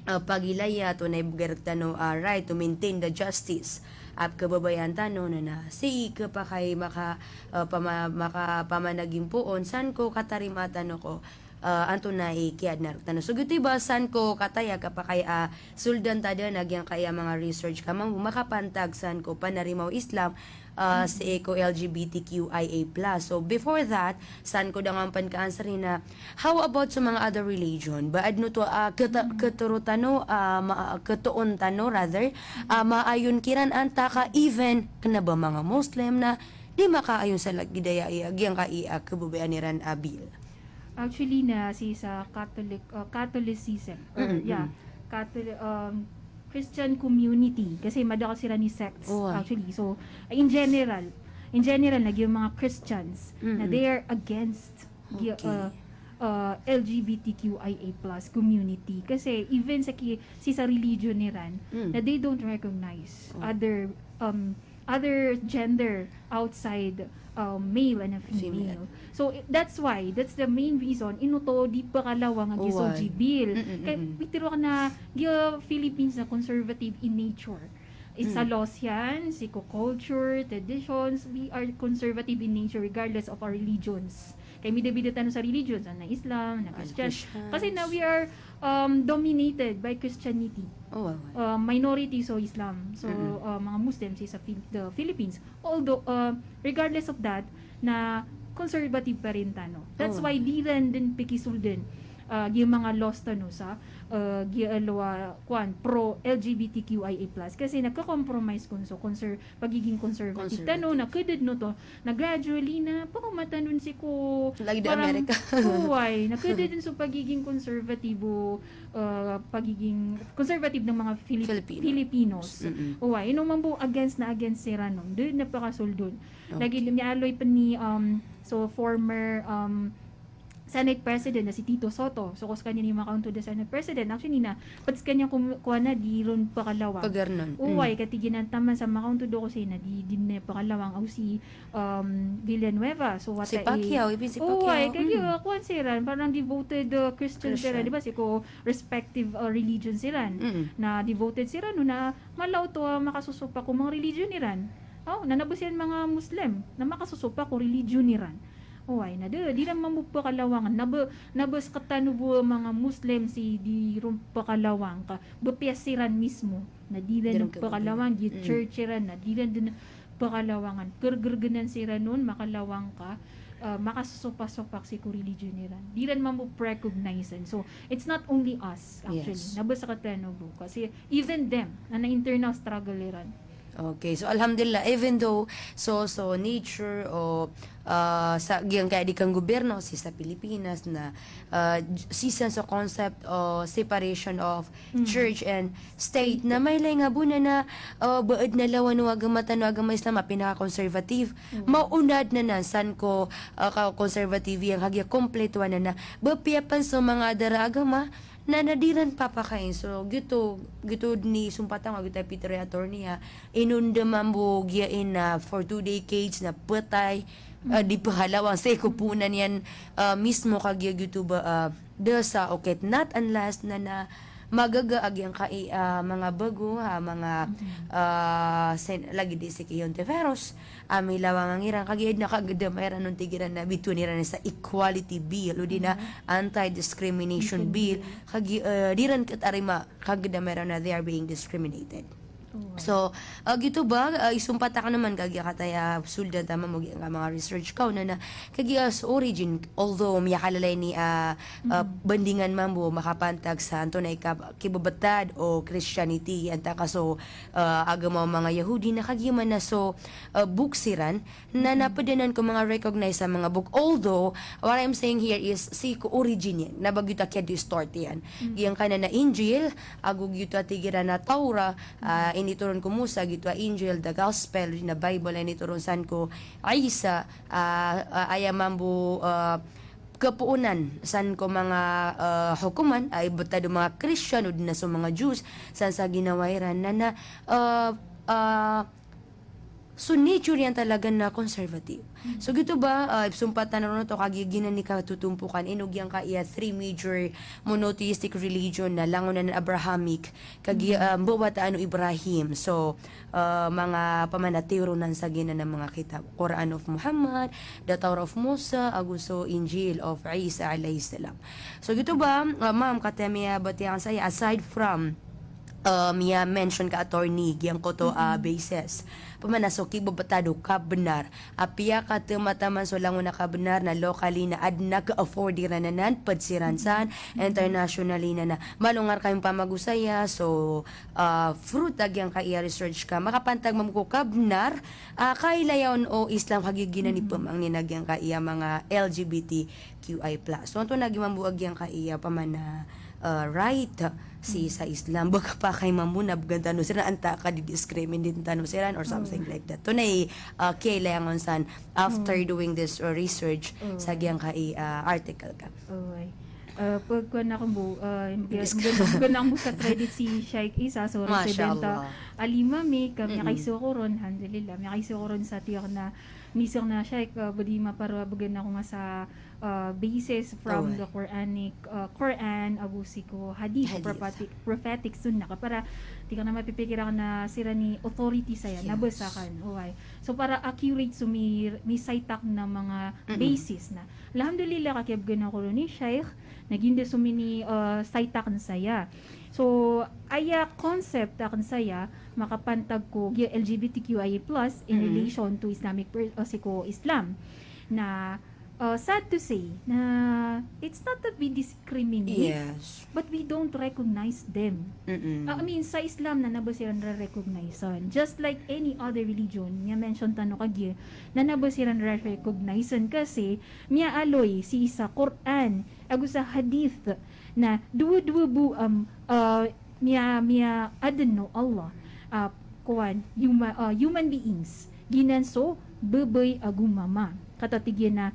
ah, pagilaya, antonaa i bgay rktano a right to maintain the justice a pkhababayaan tano na, na sii khapakay maka, ah, pama-, makapamanagimpoon, san ko katarimaa tano ko, ah, antonaa i kiyaadna rktano. So, giyoto i ba san ko kataya kapakay a soldan ta dn a giyangkaya manga research ka mambo makapantag san ko panarima o Islam, ah, sii ko L G B T Q I A plus. So, before that, san ko da ngka pn ka-answer na, how about so manga other religion? Ba adn oto, ah, kata-, katoro tano, ah, ma-, katoon tano, rather, ah, maayon kiran antaa ka even kna ba manga Muslim na di makaayon sa lagid aya, aya, giyangkai a khababayaan iran a bill. Actually, na sii sa Catholic, uh, Catholicism, or, yeah, Catholic, um, Christian community, kasi madakl siran i sects, actually. So, in general, in general, na giya manga Christians, na they are against giya, uh, uh, L G B T Q I A plus community. Kasi even sa ki-, sii sa religion iran, na they don't recognize other, um, other gender outside, um, male and a female. So, i-, that's why, that's the main reason, ino oto di pkalawang a giya SOGI bill. Kay, pitharo akn a giya Philippines na conservative in nature. Sa laws iyan, sii ko culture, traditions, we are conservative in nature regardless of our religions. Kay mbidabida tano sa religions, na Islam, na Christian. Kasi na we are, um, dominated by Christianity. Uh, minority so Islam. So, uh, manga Muslim sii sa Phil-, the Philippines. Although, uh, regardless of that, na conservative pa rin tano. That's why di ran dn pakisoldan, uh, giya manga laws tano sa, uh, giya alowa, kuwan, pro L G B T Q I A plus. Kasi nagko-compromise kon so conser-, pagiging conservative tano, na khada dn oto, na gradually na pakaoma tano dn sii ko lagid a Amerika. Oway, na khada dn so pagiging conservative o, uh, pagiging conservative ng mga Filip-, Filipinos. Oway, ino mambo against na against siran on, da dn a pakasoldon. Lagid, miyaaloy pn i, um, so former, um, Senate President na si Tito Soto. So, ko skaniyan i makauntod a Senate President, actually na, ped skaniyan ko, kowan na di ron pekalawang. Pagari nan. Oway, mm, katii giyanan taman sa makauntod ako sii na di, di niyan pekalawang, ago si, um, Villanueva. So, what si Pacquiao, even si Pacquiao. Oway, kagiya, mm, kowan siran, parang devoted, uh, Christian siran, Christian, di ba? Sii ko respective, uh, religion siran. Mm. Na devoted siran, no, na mala oto a makasosopak ko manga religion iran. O, na na ba siran manga Muslim, na makasosopak ko religion iran. Oway, na da, di ran mambo pekalawangan, na ba, na ba sekatano bo a manga Muslim sii di ron pekalawang ka, ba piya siran mismo, na di ran pekalawang, di ran, mm, church iran, na di ran den pekalawangan. Kergergenan siran on, makalawang ka, ah, makasosopasopak sii ko religion iran. Di ran mambo recognize-an. So, it's not only us, actually. Yes. Na ba sekatano bo. Kasi even them, na, na internal struggle iran. Okay, so alhamdulillah, even though so, so nature o, ah, sa giyangkaya di kan gobyerno, sii sa Pilipinas na, ah, sii san so concept o separation of, mm, church and state, na mailay nga bo na na, ah, ba aden a lawan o agama tano a agama Islam a pinaka-conservative. Mm. Maona aden anan san ko, ah, ka-conservative iyan kagiya kompleto anan na ba piya pen so manga other a agama, na, na di ran papakain. So, giyoto, giyoto den i sompatan ko, giyoto a pitharo i attorney a, inonda mambo giya in, ah, for two decades na petay, ah, di pekalawang sii ko poonan iyan, ah, mismo kagiya giyoto ba, ah, da sa okit, not unless na, na magaga a giyangkai, ah, manga bago, ah, manga, ah, sen-, lagid i sii ki Hontiveros, a milawangan iran, kagiya aden a kagedama iran on tig iran na bitowan iran sa equality bill, odi na anti-discrimination bill, kagiya, eh, di ran katarima, kagedama iran na they are being discriminated. So, eh, giyoto ba, eh, isompat akn naman kagiya kataya soldan taman mo giyangka manga research ka on na, kagiya so origin, although miyakalalayon i, ah, ah, bandingan mambo makapantag sa antonaa i ka-, kibebetad o Christianity, antaa ka so, ah, agama o manga Yahudi na kagiya man na so, ah, book siran, na, na ped anan ko manga recognize a manga book. Although, what I'm saying here is, sii ko origin iyan, na ba giyoto a kiya-distort iyan. Giyangkanan a Injil, ago giyoto a tig iran a Torah, ah, initoron ko Musa, giyoto a Injil, the Gospel, na Bible, initoron san ko Isa, ah, ah, aya mambo, ah, kapoonan san ko manga, ah, hokoman, a ibetad o manga Christian, odi na so manga Jews, san sa ginawa iran, na, na, ah, ah, so nature iyan talaga na conservative. So giyoto ba, ah, ipsompatan ron oto kagiya giyanan i katotompokan, ino giyangkaya three major monotheistic religion na langon anan Abrahamic, kagiya, ah, mbawataan o Ibrahim. So, ah, manga pamana tiyoron anan sa giyanan a manga kitab. Quran of Muhammad, the Torah of Musa, ago so Injil of Isa alayhis salam. So giyoto ba, ah, ma'am, kataya miyabatiya akn saya, aside from ah, miya-mention ka attorney giyangkoto a basis. Pamana so kibebetad o kabenar. Apiya kateman-teman so langon a kabenar na locally na aden a ka-afford iran anan, ped siran san, internationally na na. Malo nga rka i pamagosaya, so, ah, fruit a giyangkaya research ka. Makapantag mambo ko kabenar, ah, kailaya on o Islam kagiya giyanan i pemangnin a giyangkaya manga L G B T Q I plus. So, antonaa gi mambo a giyangkaya pamana, ah, right sii sa Islam. Ba kapakay mambo na began tano siran, antaa ka di-discriminate tano siran or something like that. Antonaa i, ah, kiyailaya ngka on san after doing this, ah, research sa giyangkaya, ah, article ka. Oway. Ah, pagkowan akn bo, ah, began, began akn bo sa credit si Sheikh Isa, so resident, ah, Al-Imami, ka miyakaiza ako ron, alhamdulillah, miyakaiza ako ron sa tiyak na misang na Sheikh, ah, ba di maparo a began ako nga sa ah, basis from the Quranic, ah, Quran, ago sii ko hadith, prophetic, prophetic sunnah. Ka para, di ka na mapipikir akn na siran i authority saya, na basa akn. Oway. So, para accurate so mi, mi-cite akn a manga basis na. Alhamdulillah, ka kiyabegan ako ron i Sheikh, na giyoto so mini, ah, cite akn saya. So, aya concept akn saya, makapantag ko giya L G B T Q I A plus in relation to Islamic per-, ah, sii ko Islam. Na, ah, sad to say, na it's not that we discriminate, but we don't recognize them. Ah, I mean, sa Islam na na ba siran re-recognize-an. Just like any other religion, miya-mention tano kagiya, na na ba siran re-recognize-an kasi miyaaloy sii sa Quran, ago sa hadith, na dowa-dowa bo, um, ah, miya, miyaadn o Allah, ah, kowan, huma-, ah, human beings. Giyanan so babay ago mama. Katii giyanan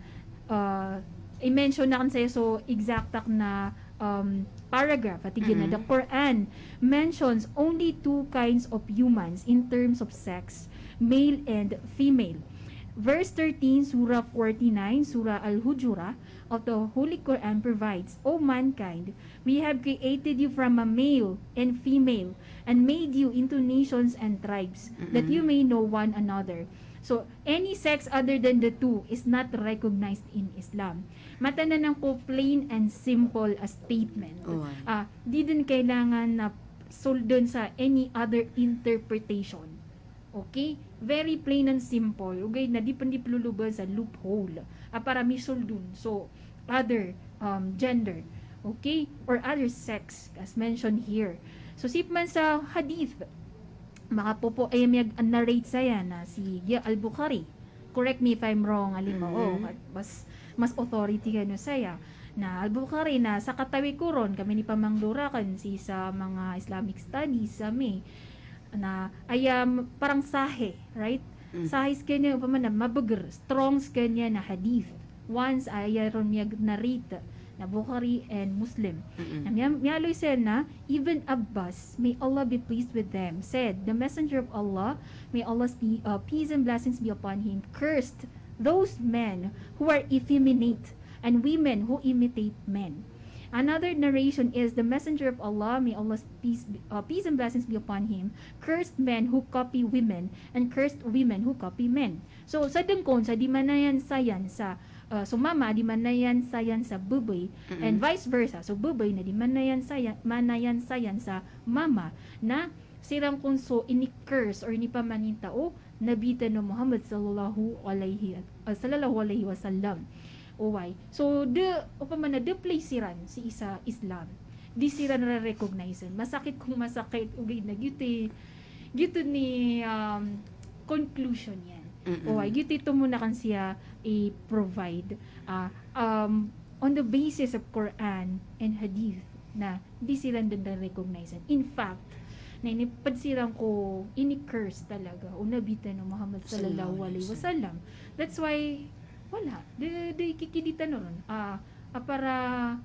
a, ah, I-mention akn saya so exact akn a, um, paragraph. A tig iyan a, the Quran mentions only two kinds of humans in terms of sex, male and female. Verse thirteen, Surah forty-nine, Surah Al-Hujurat of the Holy Quran provides, "O mankind, we have created you from a male and female and made you into nations and tribes that you may know one another." So, any sex other than the two is not recognized in Islam. Mataan anan ko plain and simple a statement. Ah, di dn kailangan na soldn sa any other interpretation. Okay? Very plain and simple. Ogaid na di pn di plolobn sa loophole a para misold on so other, um, gender. Okay? Or other sex, as mentioned here. So, sii pman sa hadith, makapopo, eh, miyag-narrate saya na si Al-Bukhari. Correct me if I'm wrong, Alima. O, mas, mas authority kano saya. Na Al-Bukhari na sakatawi ko ron, ka minipamangdo rakn sii sa manga Islamic studies ami, na aya m-, parang sahih, right? Sahih skaniyan, opama na mabagr, strong skaniyan a hadith. Once aya ron miyag-narrate na Bukhari and Muslim. Na miya-, miyaaloy saya na, Ibn Abbas, may Allah be pleased with them, said, "The Messenger of Allah, may Allah's pe-, uh, peace and blessings be upon him, cursed those men who are effeminate and women who imitate men." Another narration is, "The Messenger of Allah, may Allah's peace, be- uh, peace and blessings be upon him, cursed men who copy women and cursed women who copy men." So, sa dngkon sa di manayansayan sa, ah, so mama di manayansayan sa babay, and vice versa. So, babay na di manayansayan, manayansayan sa mama, na siran kon so ini-curse or inipamanintao o Nabi tano Muhammad sallallahu alaihi, ah, sallallahu alaihi wasallam. Oway. So, the, opama na the place siran sii sa Islam, di siran re-recognize. Masakit kon masakit, ogaid na giyoto i, giyoto i, um, conclusion iyan. Oway, giyoto i tomo na kan saya i-provide, ah, um, on the basis of Quran and Hadith na di siran dn re-recognize. In fact, na inipd siran ko ini-curse talaga o Nabi tano Muhammad sallallahu alaihi wasallam. That's why, wala, di, di kikidi tano ron. Ah, a para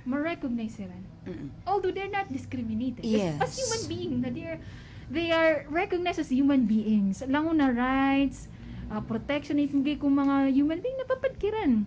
ma-recognize siran. Although they're not discriminated. As, as human being, na they're, they are recognized as human beings. Langon a rights, ah, protection a ipmbgay ko manga human being na papd kiran.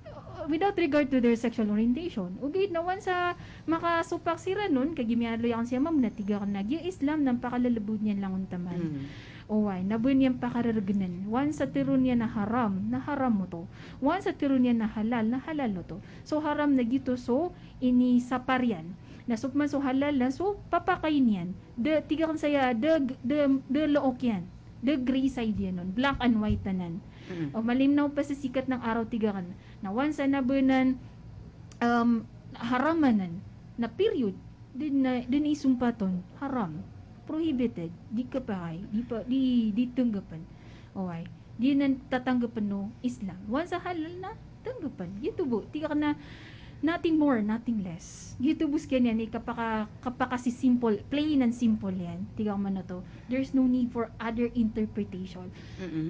Uh, without regard to their sexual orientation. Ogaid na once a makasopak siran on, kagiya miyaaloy akn saya mama na tig akn a giya Islam na pakalalbod iyan langon taman. Oway, na ba niyan pakarargnan. Once a tharoon iyan a haram, na haram oto. Once a tharoon iyan a halal, na halal oto. So, haram na giyoto so inisapar iyan. Na so pman so halal na so papakain iyan. Da, tig akn saya, da, da, da look iyan. Da gray side iyan on. Black and white anan. O, malimnaw pa sa sikat ng araw, tig akn. Na once a na ba nan, um, haram anan, na period, di na, di na isompat on, haram, prohibited, di kapakay, di pa, di, di tanggapn. Oway, di nan tatanggapn o Islam. Once a halal na, tanggapn. Giyoto bo, tig akn a, nothing more, nothing less. Giyoto bo skaniyan i kapaka, kapakasisimple, plain and simple iyan. Tig akn man oto, there's no need for other interpretation,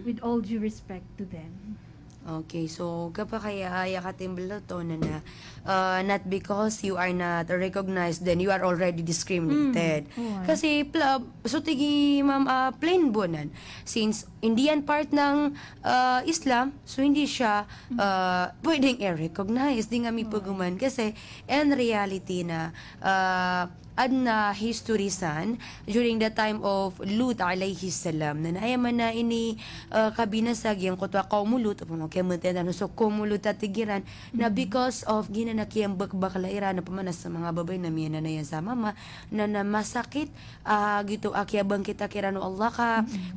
with all due respect to them. Okay, so kapakay a aya katimbl oto na, na, uh, not because you are not recognized, then you are already discriminated. Kasi pla-, so tig i ma'am, uh, plain bo nan. Since hindi yan part ng, uh, Islam, so hindi siya, uh, pwedeng i-recognize. Di nga mi pagman. Kasi, in reality na, uh, adn a history san, during the time of Lut alayhi salam, na aya man a ini, ah, kabinasa giyangkoto a kaum o Lut, opama kiyamatay tano so kaum o Lut a tig iran, na because of giyanan a kiyambakbakla iran, opama na sa manga babay na miyananayan sa mama, na, na masakit, ah, giyoto a kiyabangkit a kiran o Allah ka,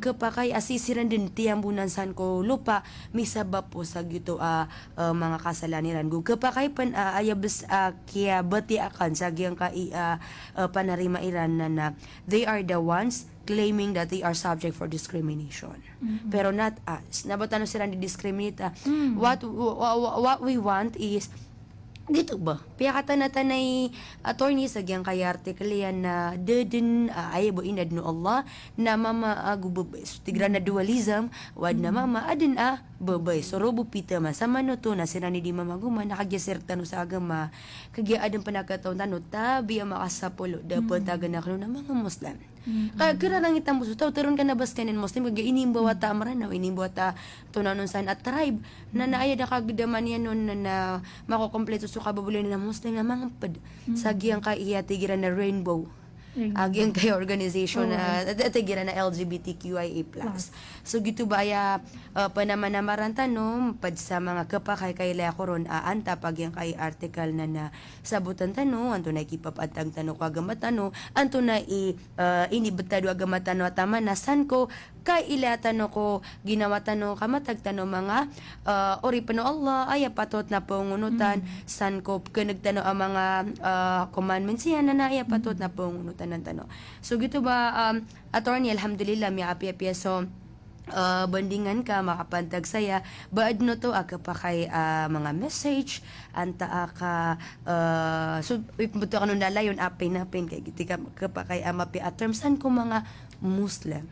kapakay a sii siran dn tiyambonan san ko lopa, misabap o sa giyoto a, ah, manga kasalaan iran. Go kapakay pn, ah, aya bs-, ah, kiyabatiya akn sa giyangkai a, ah, panarima iran na, na they are the ones claiming that they are subject for discrimination. Pero not us. Na ba tano siran di-discriminate, ah? What, wha-, wha-, what we want is Giyoto ba? Piyakatanatanay, attorney, sa giyangkaya article iyan na da den, ah, aya bo inadn o Allah na mama ago babay. So, tig iran a dualism, o adn a mama, adn a babay. So, roo bo pitaman. Sa manoto na siran i di mama ago mama, na kagiya sii rktano sa agama, kagiya adn pn a kataon tano, tabiya makasapolo, da pn tagan akn on a manga Muslim. Ka, kira langitan bo so taw, tharoon ka na ba skaniyan Muslim, kagiya inimbawata a Mranaw, inimbawata a tonanon san a tribe. Na, na aya da kagdaman iyan on na, na makokompleto so kababaloy na Muslim na mangpd. Sa giyangkaya tig iran a rainbow. A giyangkaya organization na, a, a, tig iran a L G B T Q I A plus. So giyoto ba aya, ah, panamanamaran tano, pd sa manga khapakay ka ilaya ko ron a antap a giyangkaya article na, na sabotan tano, antonaa i kipapantag tano ko agama tano, antonaa i, ah, inibtad o agama tano a taman na san ko kailaya tano ko ginawa tano, kamatag tano manga, ah, oripn o Allah, aya patot na pangonotan, san ko pkhan'g tano a manga, ah, commandments iyan, na aya patot na pangonotan tano. So giyoto ba, um, attorney, alhamdulillah, miyapiya-piya so ah, bandingan ka, makapantag saya, ba adn oto a khapakay a manga message, antaa ka, ah, so, ipmbtowan kano na layon, apin, apin, kagiya tig ka khapakay a mapiya a term san ko manga Muslim.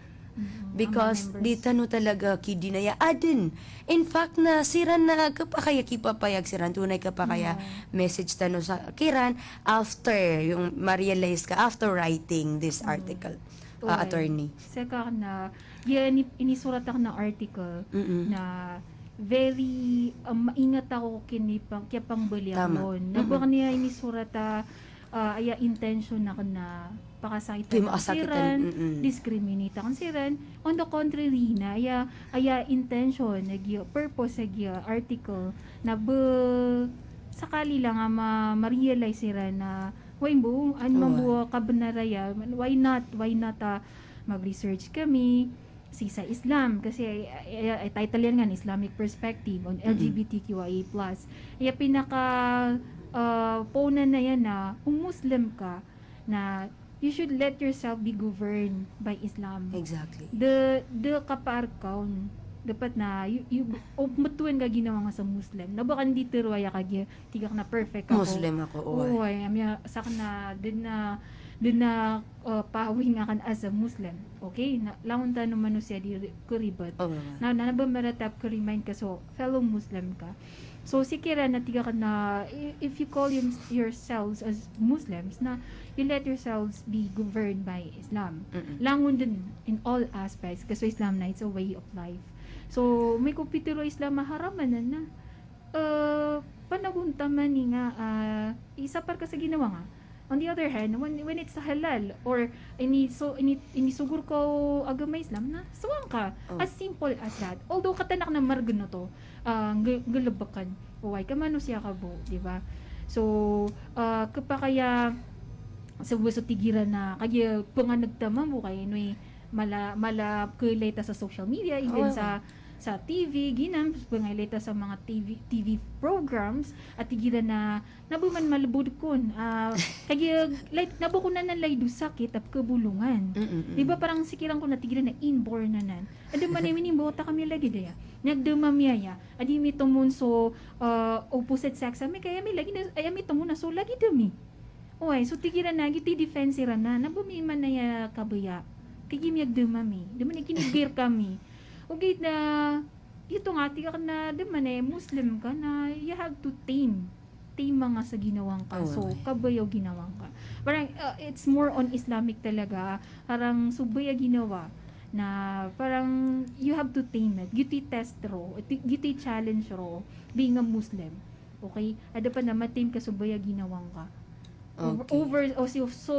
Because di tano talaga kidinaya adn. In fact, na siran na khapakay a kipapayag siran, antonaa i khapakay a message tano sa kiran after, yung ma-realize ka after writing this article, ah, attorney. Seka na, giya ini-, inisorat akn a article na very, um, maingat ako kini pang, kiyapangbalikan. Na ba kaniya inisorat a, ah, aya intention akn na pakasakitan akn siran, discriminate akn siran. On the contrary na, aya, aya intention, aya purpose, aya article, na ba sakali lang a ma-, ma-realize siran na, why bo, ano mambo a kabnar aya, why not, why not, ah, mag-research kami sii sa Islam, kasi, eh, eh, title iyan nga, Islamic Perspective on L G B T Q I A plus. Aya pinaka, ah, poonan iyan na, o Muslim ka, na you should let yourself be governed by Islam. Exactly. Da, da kapaar ka on. Dapat na, you, you, o, metoon ka ginawa nga sa Muslim. Na ba ka di tharoa aya kagiya tig akn a perfect ako. Muslim ako, oway. Oway, aya sakn na, da den a, da den a, ah, pawing akn as a Muslim. Okay? Na, langon tano manosiya di ri-, karibat. Na, na, na ba maratap ka remind ka so fellow Muslim ka. So, sii kiran na tig akn na, i-, if you call your-, yourselves as Muslims, na you let yourselves be governed by Islam. Langon den in all aspects, ka so Islam na it's a way of life. So, amay ko pitharo a Islam a haram anan na, eh, panagontaman i nga, ah, isapar ka sa ginawa nga. On the other hand, when, when it's halal, or ini so, ini, inisogo rka o agama Islam, na sowaan ka. As simple as that. Although kataan akn a margn oto, ah, ngga-, nggalbkn. Oway, ka manosiya ka bo, di ba? So, ah, khapakay a, so, so tig iran na, kagiya pangan'g ta mambo kay ino i mala, mala pkhailay ta sa social media, even sa, sa T V, giyanan, pkhailay ta sa manga T V, T V programs, a tig iran na, na ba man malbod kon, ah, kagiya, like, na ba kon anan lagid o sakit a pkhabolongan. Di ba, parang sii kiran kon na tig iran na inborn anan. Anda man aya inimbaw ta kami lagid aya. Miyagdam ami aya. A di mi tomon so, ah, opposite sex ami, kaya mi lagid, aya mi tomon a so lagid ami. Oway, so tig iran na, giyoto i defense iran na, na ba mi man aya kabaya. Kagiya miyagdam ami. Da man aya kinibgay rkami. Ogaid na, giyoto nga, tig akn na, da man aya Muslim ka na, you have to tame. Tame nga sa ginawa ngka. So, kabaya o ginawa ngka. Parang, ah, it's more on Islamic talaga. Parang so baya ginawa na parang you have to tame it. Giyoto i test ron, giyoto i challenge ron, being a Muslim. Okay? A da pn a ma-tame ka so baya ginawa ngka. Over, over, o so, so,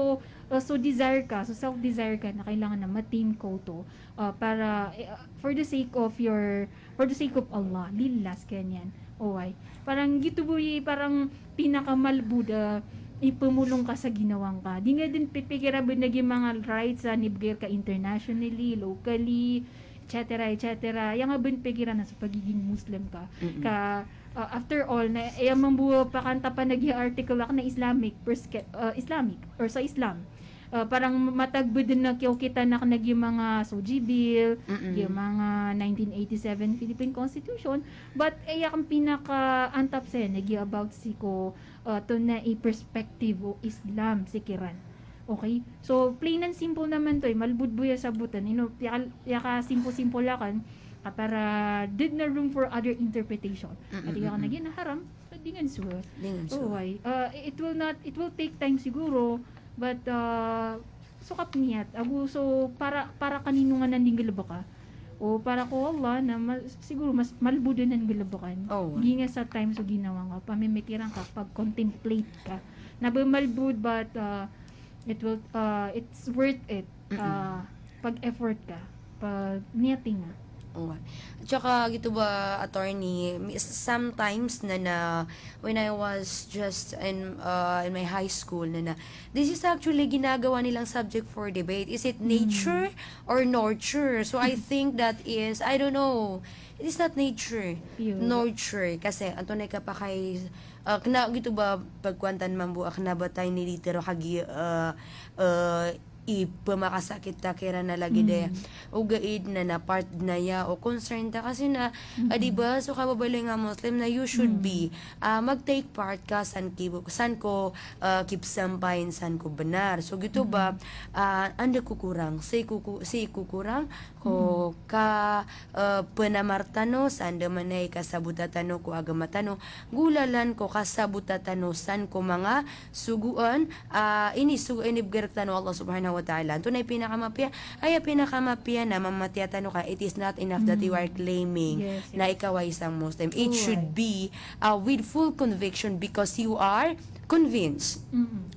uh, so desire ka, so self-desire ka na kailangan na ma-tame ka oto, uh, para, eh, uh, for the sake of your, for the sake of Allah, lillah, skaniyan. Oway. Parang giyoto bo i, parang pinakamalbod a ipmolong ka sa ginawa ngka. Di nga dn pipikira bo na giya manga rights a inibgay rka internationally, locally, et cetera, et cetera. Aya nga bo pipikira na so pagiging Muslim ka. Ka, ah, after all, na, aya mambo a pakantapan a giya article akn na Islamic, perske-, ah, Islamic, or sa Islam. Ah, parang matag bo den na kiyaokit anak na giya manga Soji Bill, giya manga nineteen eighty-seven Philippine Constitution, but aya akn pinaka-antap saya na giya about sii ko, ah, oto na i perspective o Islam sii kiran. Okay? So, plain and simple naman oto, eh. Malbod bo aya sabotan. Ino, piyaka, piyakasimple-simple akn, ah, para da den a room for other interpretation. Ati ka na giya na haram, so di nga so. Di nga so. Oh, why? Ah, it will not, it will take time siguro, but, ah, so kapniyat, ago so para, para kanino nga nan di nggalbka. O para ko Allah na ma-, siguro mas malbod den a nggalbkan. Oh. Giya nga sa time so ginawa nga, pamimikiran ka, pag-contemplate ka. Na ba malbod, but, ah, it will, ah, it's worth it. Ah, pag-effort ka, pag niyati nga. Oo. Tsaka gito ba, attorney, mi-, sometimes na, na when I was just in, uh, in my high school na, na this is actually ginagawa nilang subject for debate. Is it nature or nurture? So I think that is, I don't know. It is not nature. Nurture. Kasi antonaa i kapakay, uh, kna, gito ba, pagkowan tano mambo, ah, kna ba tayo ni litero kagi, uh, uh, i pemakasakit ta kiran a lagid aya. Ogaid na, na part den aya o concern ta kasi na, ah, di ba, so kababaloy nga Muslim na you should be, ah, mag-take part ka san ki-, san ko, ah, kipsampayin, san ko benar. So gito ba, ah, anda ko korang, sii ko, ko, sii ko korang, ko ka, ah, penamar tano, sa andamanaya i kasabota tano ko agama tano, golalan ko kasabota tano san ko manga sogoan, ah, inisogo, inibgay rektano o Allah Subhanahu wa Ta'ala. Antonaa i pinakamapiya? Aya pinakamapiya na mamatiya tano ka, it is not enough that you are claiming na ikaw ay isang Muslim. It should be, ah, with full conviction because you are convinced.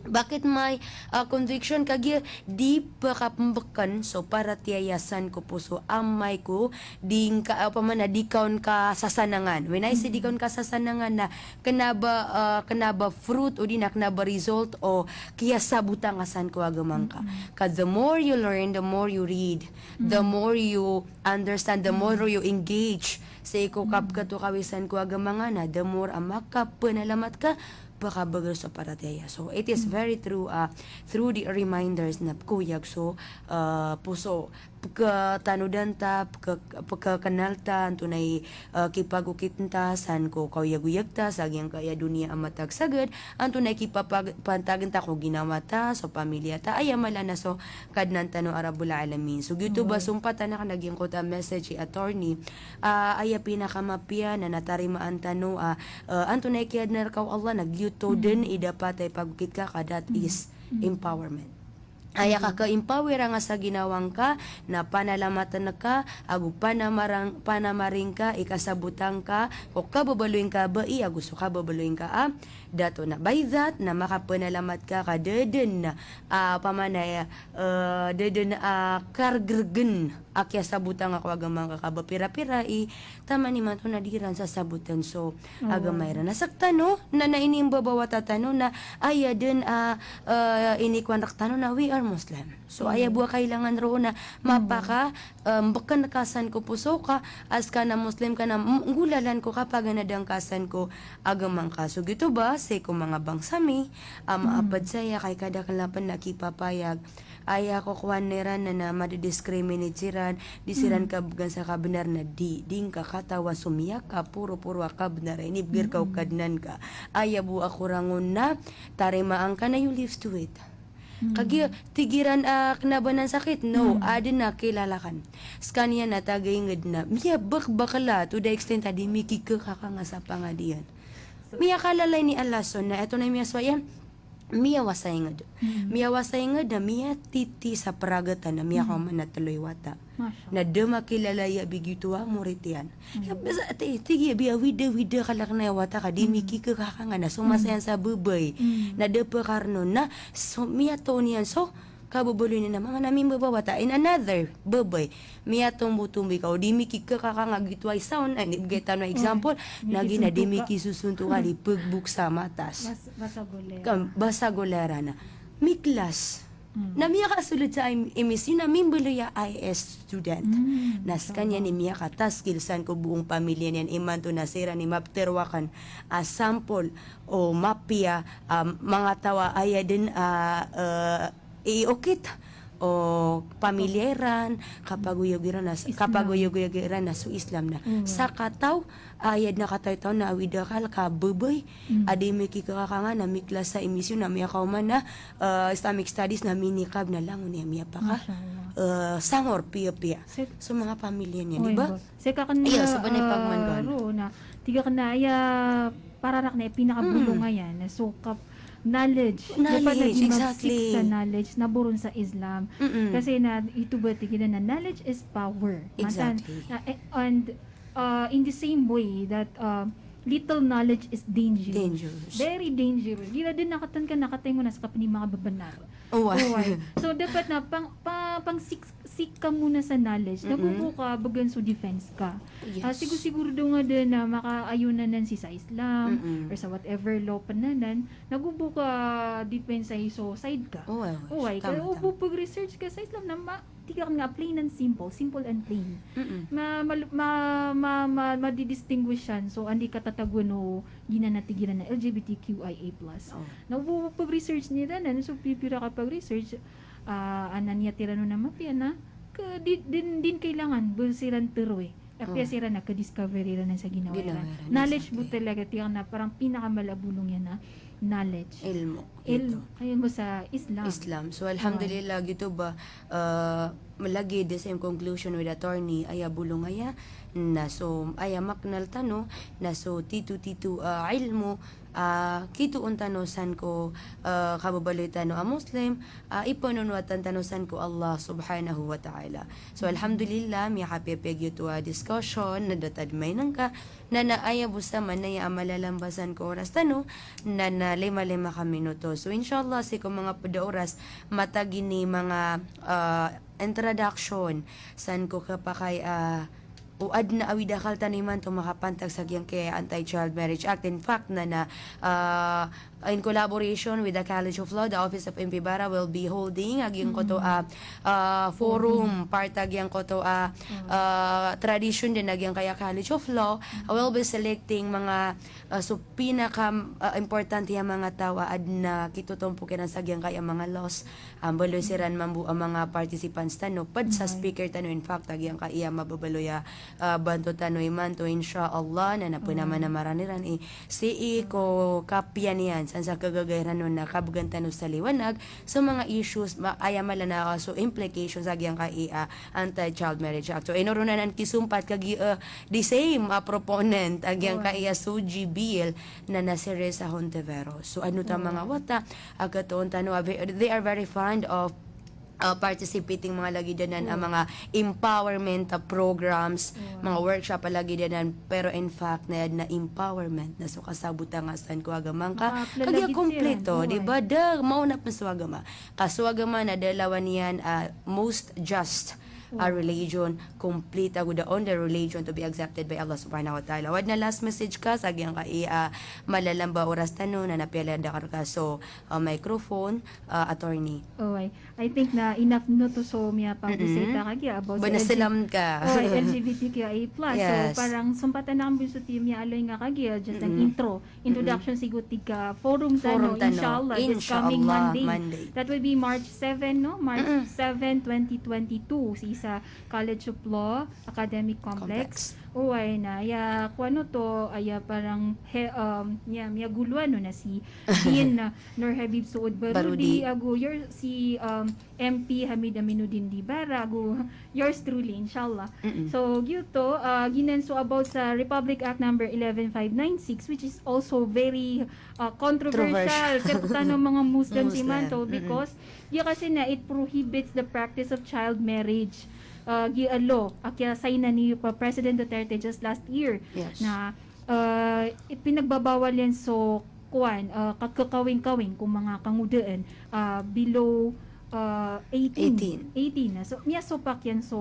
Bakit may, ah, conviction? Kagiya di pekapembeken so paratiyaya san ko poso amay ko di ngka, opama na di ka on kasasanangan. When I say di ka on kasasanangan na kena ba, ah, kena ba fruit odi na kena ba result o kiyasabota ngka san ko agama ngka. Ka the more you learn, the more you read, the more you understand, the more you engage sii ko kapekatokawi san ko agama nga na, the more a makapenalamat ka, pekabagr so paratiyaya. So it is very true, ah, through the reminders na pekoyag so, ah, poso, pekatanodan ta, peka-, pekakenal ta, antonaa i, ah, kipagokit ta san ko kaoyagoyag ta sa giyangkaya doniya a matag saged, antonaa i kipapag-, pantag ta ko ginawa ta, so pamilya ta, aya mala na so Kadnan tano a Rabbul Alamin. So gioto ba sompat aken a giyangkoto a message i attorney, ah, aya pinakamapiya na na tarimaan tano a, ah, antonaa i kiyadna reka o Allah na gioto den i dapat a ipagokit ka ka, that is empowerment. Aya ka ke-empower nga sa ginawa ngka na panalamaten ka ago panamarang-, panamaring ka i kasabota ngka ko kababaloy ngka a bai ago so kababaloy ngka a dato. Na by that na makapanalamat ka ka da den a, ah, opama na, eh, da den a, ah, kargrgen a kiyasabota ngka ko agama ngka ka ba pirapira i taman imanto na di ran sasaboten so agama iran. Na sektano na, na inimbabawata tano na aya den a, ah, ah, inikowan rektano na we are Muslim. So aya bo a kailangan roo na mapaka, ah, mbeken ka san ko poso ka a seka na Muslim ka na m-, nggolalan ko kapaganad angka san ko agama ngka. So gioto ba sii ko manga bangsa mi a maaped saya ka i kadaklan pen a kipapayag. Aya kokowan iran na, na madi-discriminate siran, di siran kabgan sa kabnar na di, di ngka katawan so miyakaporoporo a kabnar a inibgay reka o Kadnan ka. Aya bo a korang on na tarimaan ka na you live to it. Kagiya tig iran a kena ba nan sakit, no, aden a kilala aken. Sekaniyan na taga inged na miyabakbakla to the extent a di mikikekaka nga sa pangadian. Miyakalala ini a lason na eto na miyasowa iyan. Miyawasa inged. Miyawasa inged na miyatiti sa peragatan na miyakaoma na telo i wata. Na da makilala iya bigioto a morit iyan. Iya basa, ti-, tig iyan, biya wida-wida kalek na i wata ka, di mikikekaka nga na so masa iyan sa bebay. Na da pekarno na so miyatoon iyan so kababaloy niyan a manga na mimbabawata in another bebay. Miyatombotomboy ka o di mikikekaka nga gioto a isa on, a inibgay tano a example, na giya na di mikisosuntoka, di pegbok sa matas. Bas-, basagolera. Ka, basagolera na. Miklas. Na miyakasold sa im-, imis iyan a mimbaloy a I A S student. Na sekaniyan i miyakataskil san ko boong pamilya niyan imanto na siran i mapterowakan a sampol o mapiya a manga taw a aya den a, eh, i okit o pamilya iran, kapagoyag iran a, kapagoyag iran a so Islam na. Sakataw, aya dn a kataw-taw na awid a akal ka babay a di mikikakanga na miklasa i misyon na miyakaoma na, eh, Islamic Studies na miniqab na langon iyan miyapaka, eh, sangor piyapiya. So manga pamilya niyan, di ba? Seka kena, iyo, so ba na ipagman ko na tig akn na aya pararak na pinakabolong aya na so kap-, knowledge. Dapat na di mag-seek sa knowledge na boron sa Islam. Kasi na ito ba tig iran na knowledge is power. Mantan, na, eh, and, uh, in the same way that, uh, little knowledge is dangerous. Very dangerous. Gila din nakatan ka, nakatay mo na sa kapni mga babanar. Oway. So, dapat na pang, pa, pang-seek, seek ka muna sa knowledge. Na go bo ka bagan so defense ka. Ah, sigur-sigurado nga dn na makaayon anan sii sa Islam, or sa whatever law pn anan, na go bo ka defense sa iso side ka. Oway, ka, o bo pag-research ka sa Islam na ma-, tig akn nga plain and simple, simple and plain. Ma-, ma-, ma-, ma-, ma-, madidistinguish iyan. So, anda i katatagoan o giyanan a tig iran a L G B T Q I A plus. Na bo pag-research iran anan, so pipira ka pag-research, ah, anan iyan tig iran on a mapiya na, ka, di, di, di kailangan ba siran tharoa. Apiya siran na ka-discover iran anan sa ginawa iran. Knowledge bo talaga, tig akn na parang pinakamala a bolong iyan na knowledge. Ilmo. Ilmo sa Islam. Islam. So, alhamdulillah, giyoto ba, ah, lagid the same conclusion with attorney, aya bolong aya, na so, aya maknal tano, na so tito-tito, ah, ilmo, ah, kitoon tano san ko, ah, kababaloy tano a Muslim, ah, ipanonowatan tano san ko Allah subhanahu wa ta'ala. So, alhamdulillah, miyahapiyapiya giyoto a discussion, na datar a mainengka, na, na aya bo sa manaya a malalambasan ko oras tano, na, na lima-lima ka minuto. So, inshallah, sii ko manga pd a oras, matag ini manga, ah, introduction, san ko kapakay, ah, o adn a awid a akal tano imanto makapantag sa giyangkai a Anti-Child Marriage Act. In fact, na, na, ah, in collaboration with the College of Law, the Office of M P Bara will be holding a giyangkoto a, ah, forum, part a giyangkoto a, ah, tradition dn a giyangkai a College of Law, will be selecting manga, ah, so pinaka, ah, importante a manga taw a adn a kitotompok iran sa giyangkai a manga laws. Ah, baloy siran mambo a manga participants tano, pd sa speaker tano, in fact, a giyangkai a mababaloy a, ah, banto tano imanto, insha Allah, na na pn a manamaran iran i sii ko kapiya niyan, san sa kagaga iran on na kabgan tano sa liwanag, so manga issues, ma-, aya mala na, ah, so implications a giyangkai a Anti-Child Marriage Act. So, inoro na nan kisompat kagiya, ah, the same, ah, proponent a giyangkai a SOGI bill na na si Risa Hontiveros. So, adn oto a manga wata a katoon tano a ve-, they are very fond of, uh, participating manga lagid anan a manga empowerment, uh, programs, manga workshop a lagid anan, pero in fact, na, na empowerment na so kasabot a nga san ko agama ngka. Kagiya kompleto, di ba? Da, maona pn so agama. Ka so agama na da lawan iyan, uh, most just a religion, complete ago the only religion to be accepted by Allah subhanahu wa ta'ala. Oway, na last message ka sa giyangkai a, ah, malalamba a oras tano, na na piyalanda ka rka so, ah, microphone, ah, attorney. Oway. I think na enough na oto so miyapagosay ta kagiya about sa L G B T Q I A plus. So, parang sompatan akn bo so tiya miyaaloy nga kagiya, just an intro. Introduction sii ko tig ka forum tano, inshallah, this coming Monday. That will be March seven, no? March seven, twenty twenty-two, sii sa College of Law Academic Complex. Oway na, aya, kowan oto, aya parang, he, um, aya, miyagolowan on na si Dean, uh, Nur Habib Saud Barudi, ago your, si, um, M P Hamid Aminuddin Dibara, ago yours truly, inshallah. So, giyoto, ah, giyanan so about sa Republic Act number eleven five nine six, which is also very, ah, controversial sa tano manga Muslims imanto, because giya kasi na it prohibits the practice of child marriage. Ah, giya law a kiyasign ni, ah, President Duterte just last year na, ah, ipinagbabawal iyan so kowan, ah, kakakawing-kawing ko manga kangodaan, ah, below, ah, eighteen. Eighteen. Eighteen na. So, miyasopak iyan so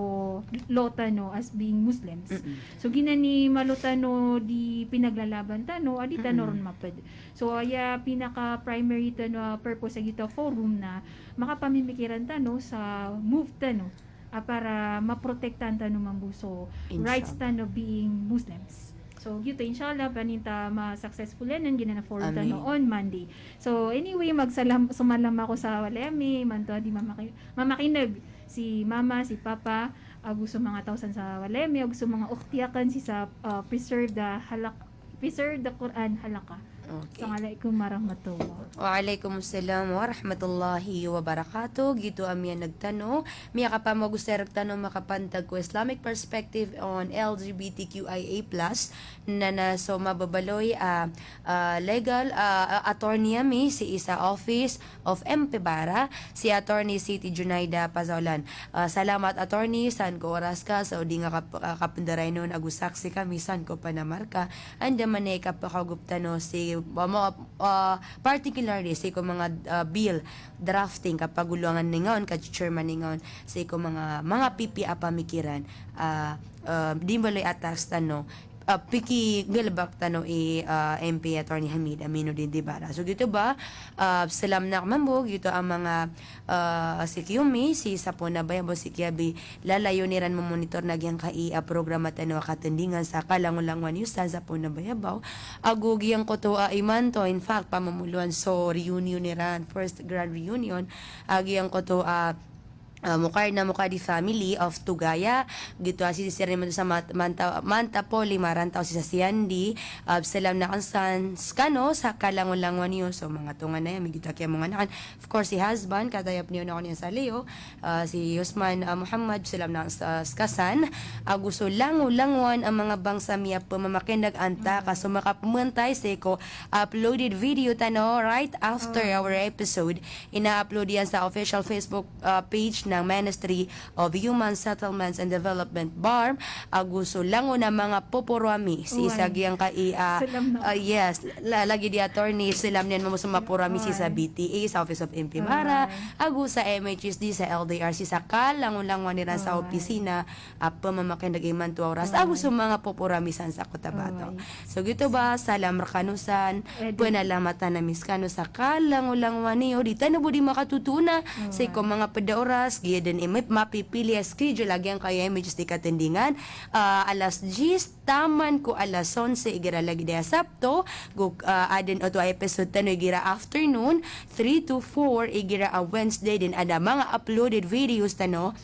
law tano as being Muslims. So, giyanan i malo tano di pinaglalaban tano, a di tano ron mapd. So, aya pinaka-primary tano a purpose a giyoto a forum na makapamimikiran tano sa move tano a para maprotektaan tano mambo so rights tano being Muslims. So, giyoto, inshallah, paninta ma-successful anan, giyanan a forward tano on Monday. So, anyway, magsalam-, somalam ako sa walay ami, imanto a di mamaki-, mamakineg si mama, si papa, ago so manga taw san sa walay ami, ago so manga ukhti akn sii sa, ah, Preserve the Halak-, Preserve the Quran Halakah. Okay. Assalamualaikum warahmatullah. Wa alaikum assalam warahmatullahi wabarakatuh. Giyoto a miyaneg tano, miyakapamagosay rktano makapantag ko Islamic perspective on L G B T Q I A plus, na, na so mababaloy a, ah, legal, ah, ah, attorney ami sii sa Office of M P Bara, si Attorney Siti Junaida Pazaolan. Ah, salamat, Attorney, san ko oras ka, so di nga kap-, ah, kapndaraynon ago saksi kami san ko panamar ka. Andamanaya i kapakagop tano sii, ah, mo-, ah, particularly sii ko manga, ah, bill drafting, kapagoloangan ingka on, ka-chairman ingka on, sii ko manga, manga pipiya a pamikiran, ah, ah, di mbaloy a task tano, ah, pikinggalbk tano i, ah, M P Attorney Hamid Aminuddin Dibara. So, giyoto ba, ah, salam na mambo, giyoto a manga, ah, sii kiyo mi, sii sa Poona Bayabaw, sii kiyabi, lalayon iran mamonitor na giyangkai a programa tano a Katindingan sa kalangolangowan iyo san sa Poona Bayabaw. Ago giyangkoto a imanto, in fact, pamomoloan so reunion iran, first grand reunion, a giyangkoto a ah, Mukar na Mukadi family of Tugaya, giyoto a sisir imanto sa Mat-, Manta-, Mantapoli Marantaw sii sa Siandi, ah, salam na akn san skano sa kalangolangowan iyo, so manga tonganay ami, giyoto a kiyamongan akn. Of course, si husband, katayap niyo na ako niyan sa Leo, ah, si Usman, ah, Muhammad, salam na akn sa, ska san, ago so langolangowan a manga bangsa mi a pmamakineg, antaa ka so makapmantay sii ko uploaded video tano right after our episode. Ina-upload iyan sa official Facebook, ah, page ng Ministry of Human Settlements and Development, BARMM, ago so langon a manga poporo ami sii sa giyangkai, ah, ah, yes, la-, lagid i Attorney, salam niyan mambo so manga poporo ami sii sa B T A, sa Office of M P Bara, ago sa M H S D, sa L D R C, sa kalangolangowan iran sa opisina, a pmamakineg imanto a oras, ago so manga poporo ami san sa Cotabato. So giyoto ba, salam rkano san, pnalamatan ami skano sa kalangolangowan iyo, di tano bo di makatotona sii ko manga pd a oras, giya dn i mapipili a schedule a giyangkai a M H S D Katindingan, ah, alas diyes taman ko alas onse igira lagid a Sabto, go, ah, adn oto a episode tano igira afternoon, three to four, igira a Wednesday dn adn a manga uploaded videos tano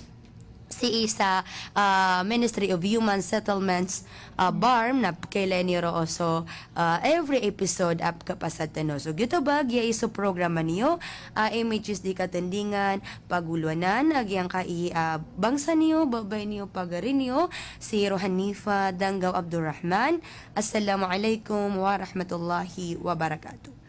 sii sa, ah, Ministry of Human Settlements, ah, BARMM, na pkailay niyo roo so, ah, every episode a pkapasad tano. So giyoto ba, giya i so programa niyo, ah, M H S D Katindingan, pagoloanan a giyangkai a bangsa niyo, babay niyo, pagari niyo, si Rohanifa Dangaw Abdurrahman. Assalamualaikum warahmatullahi wabarakatuh.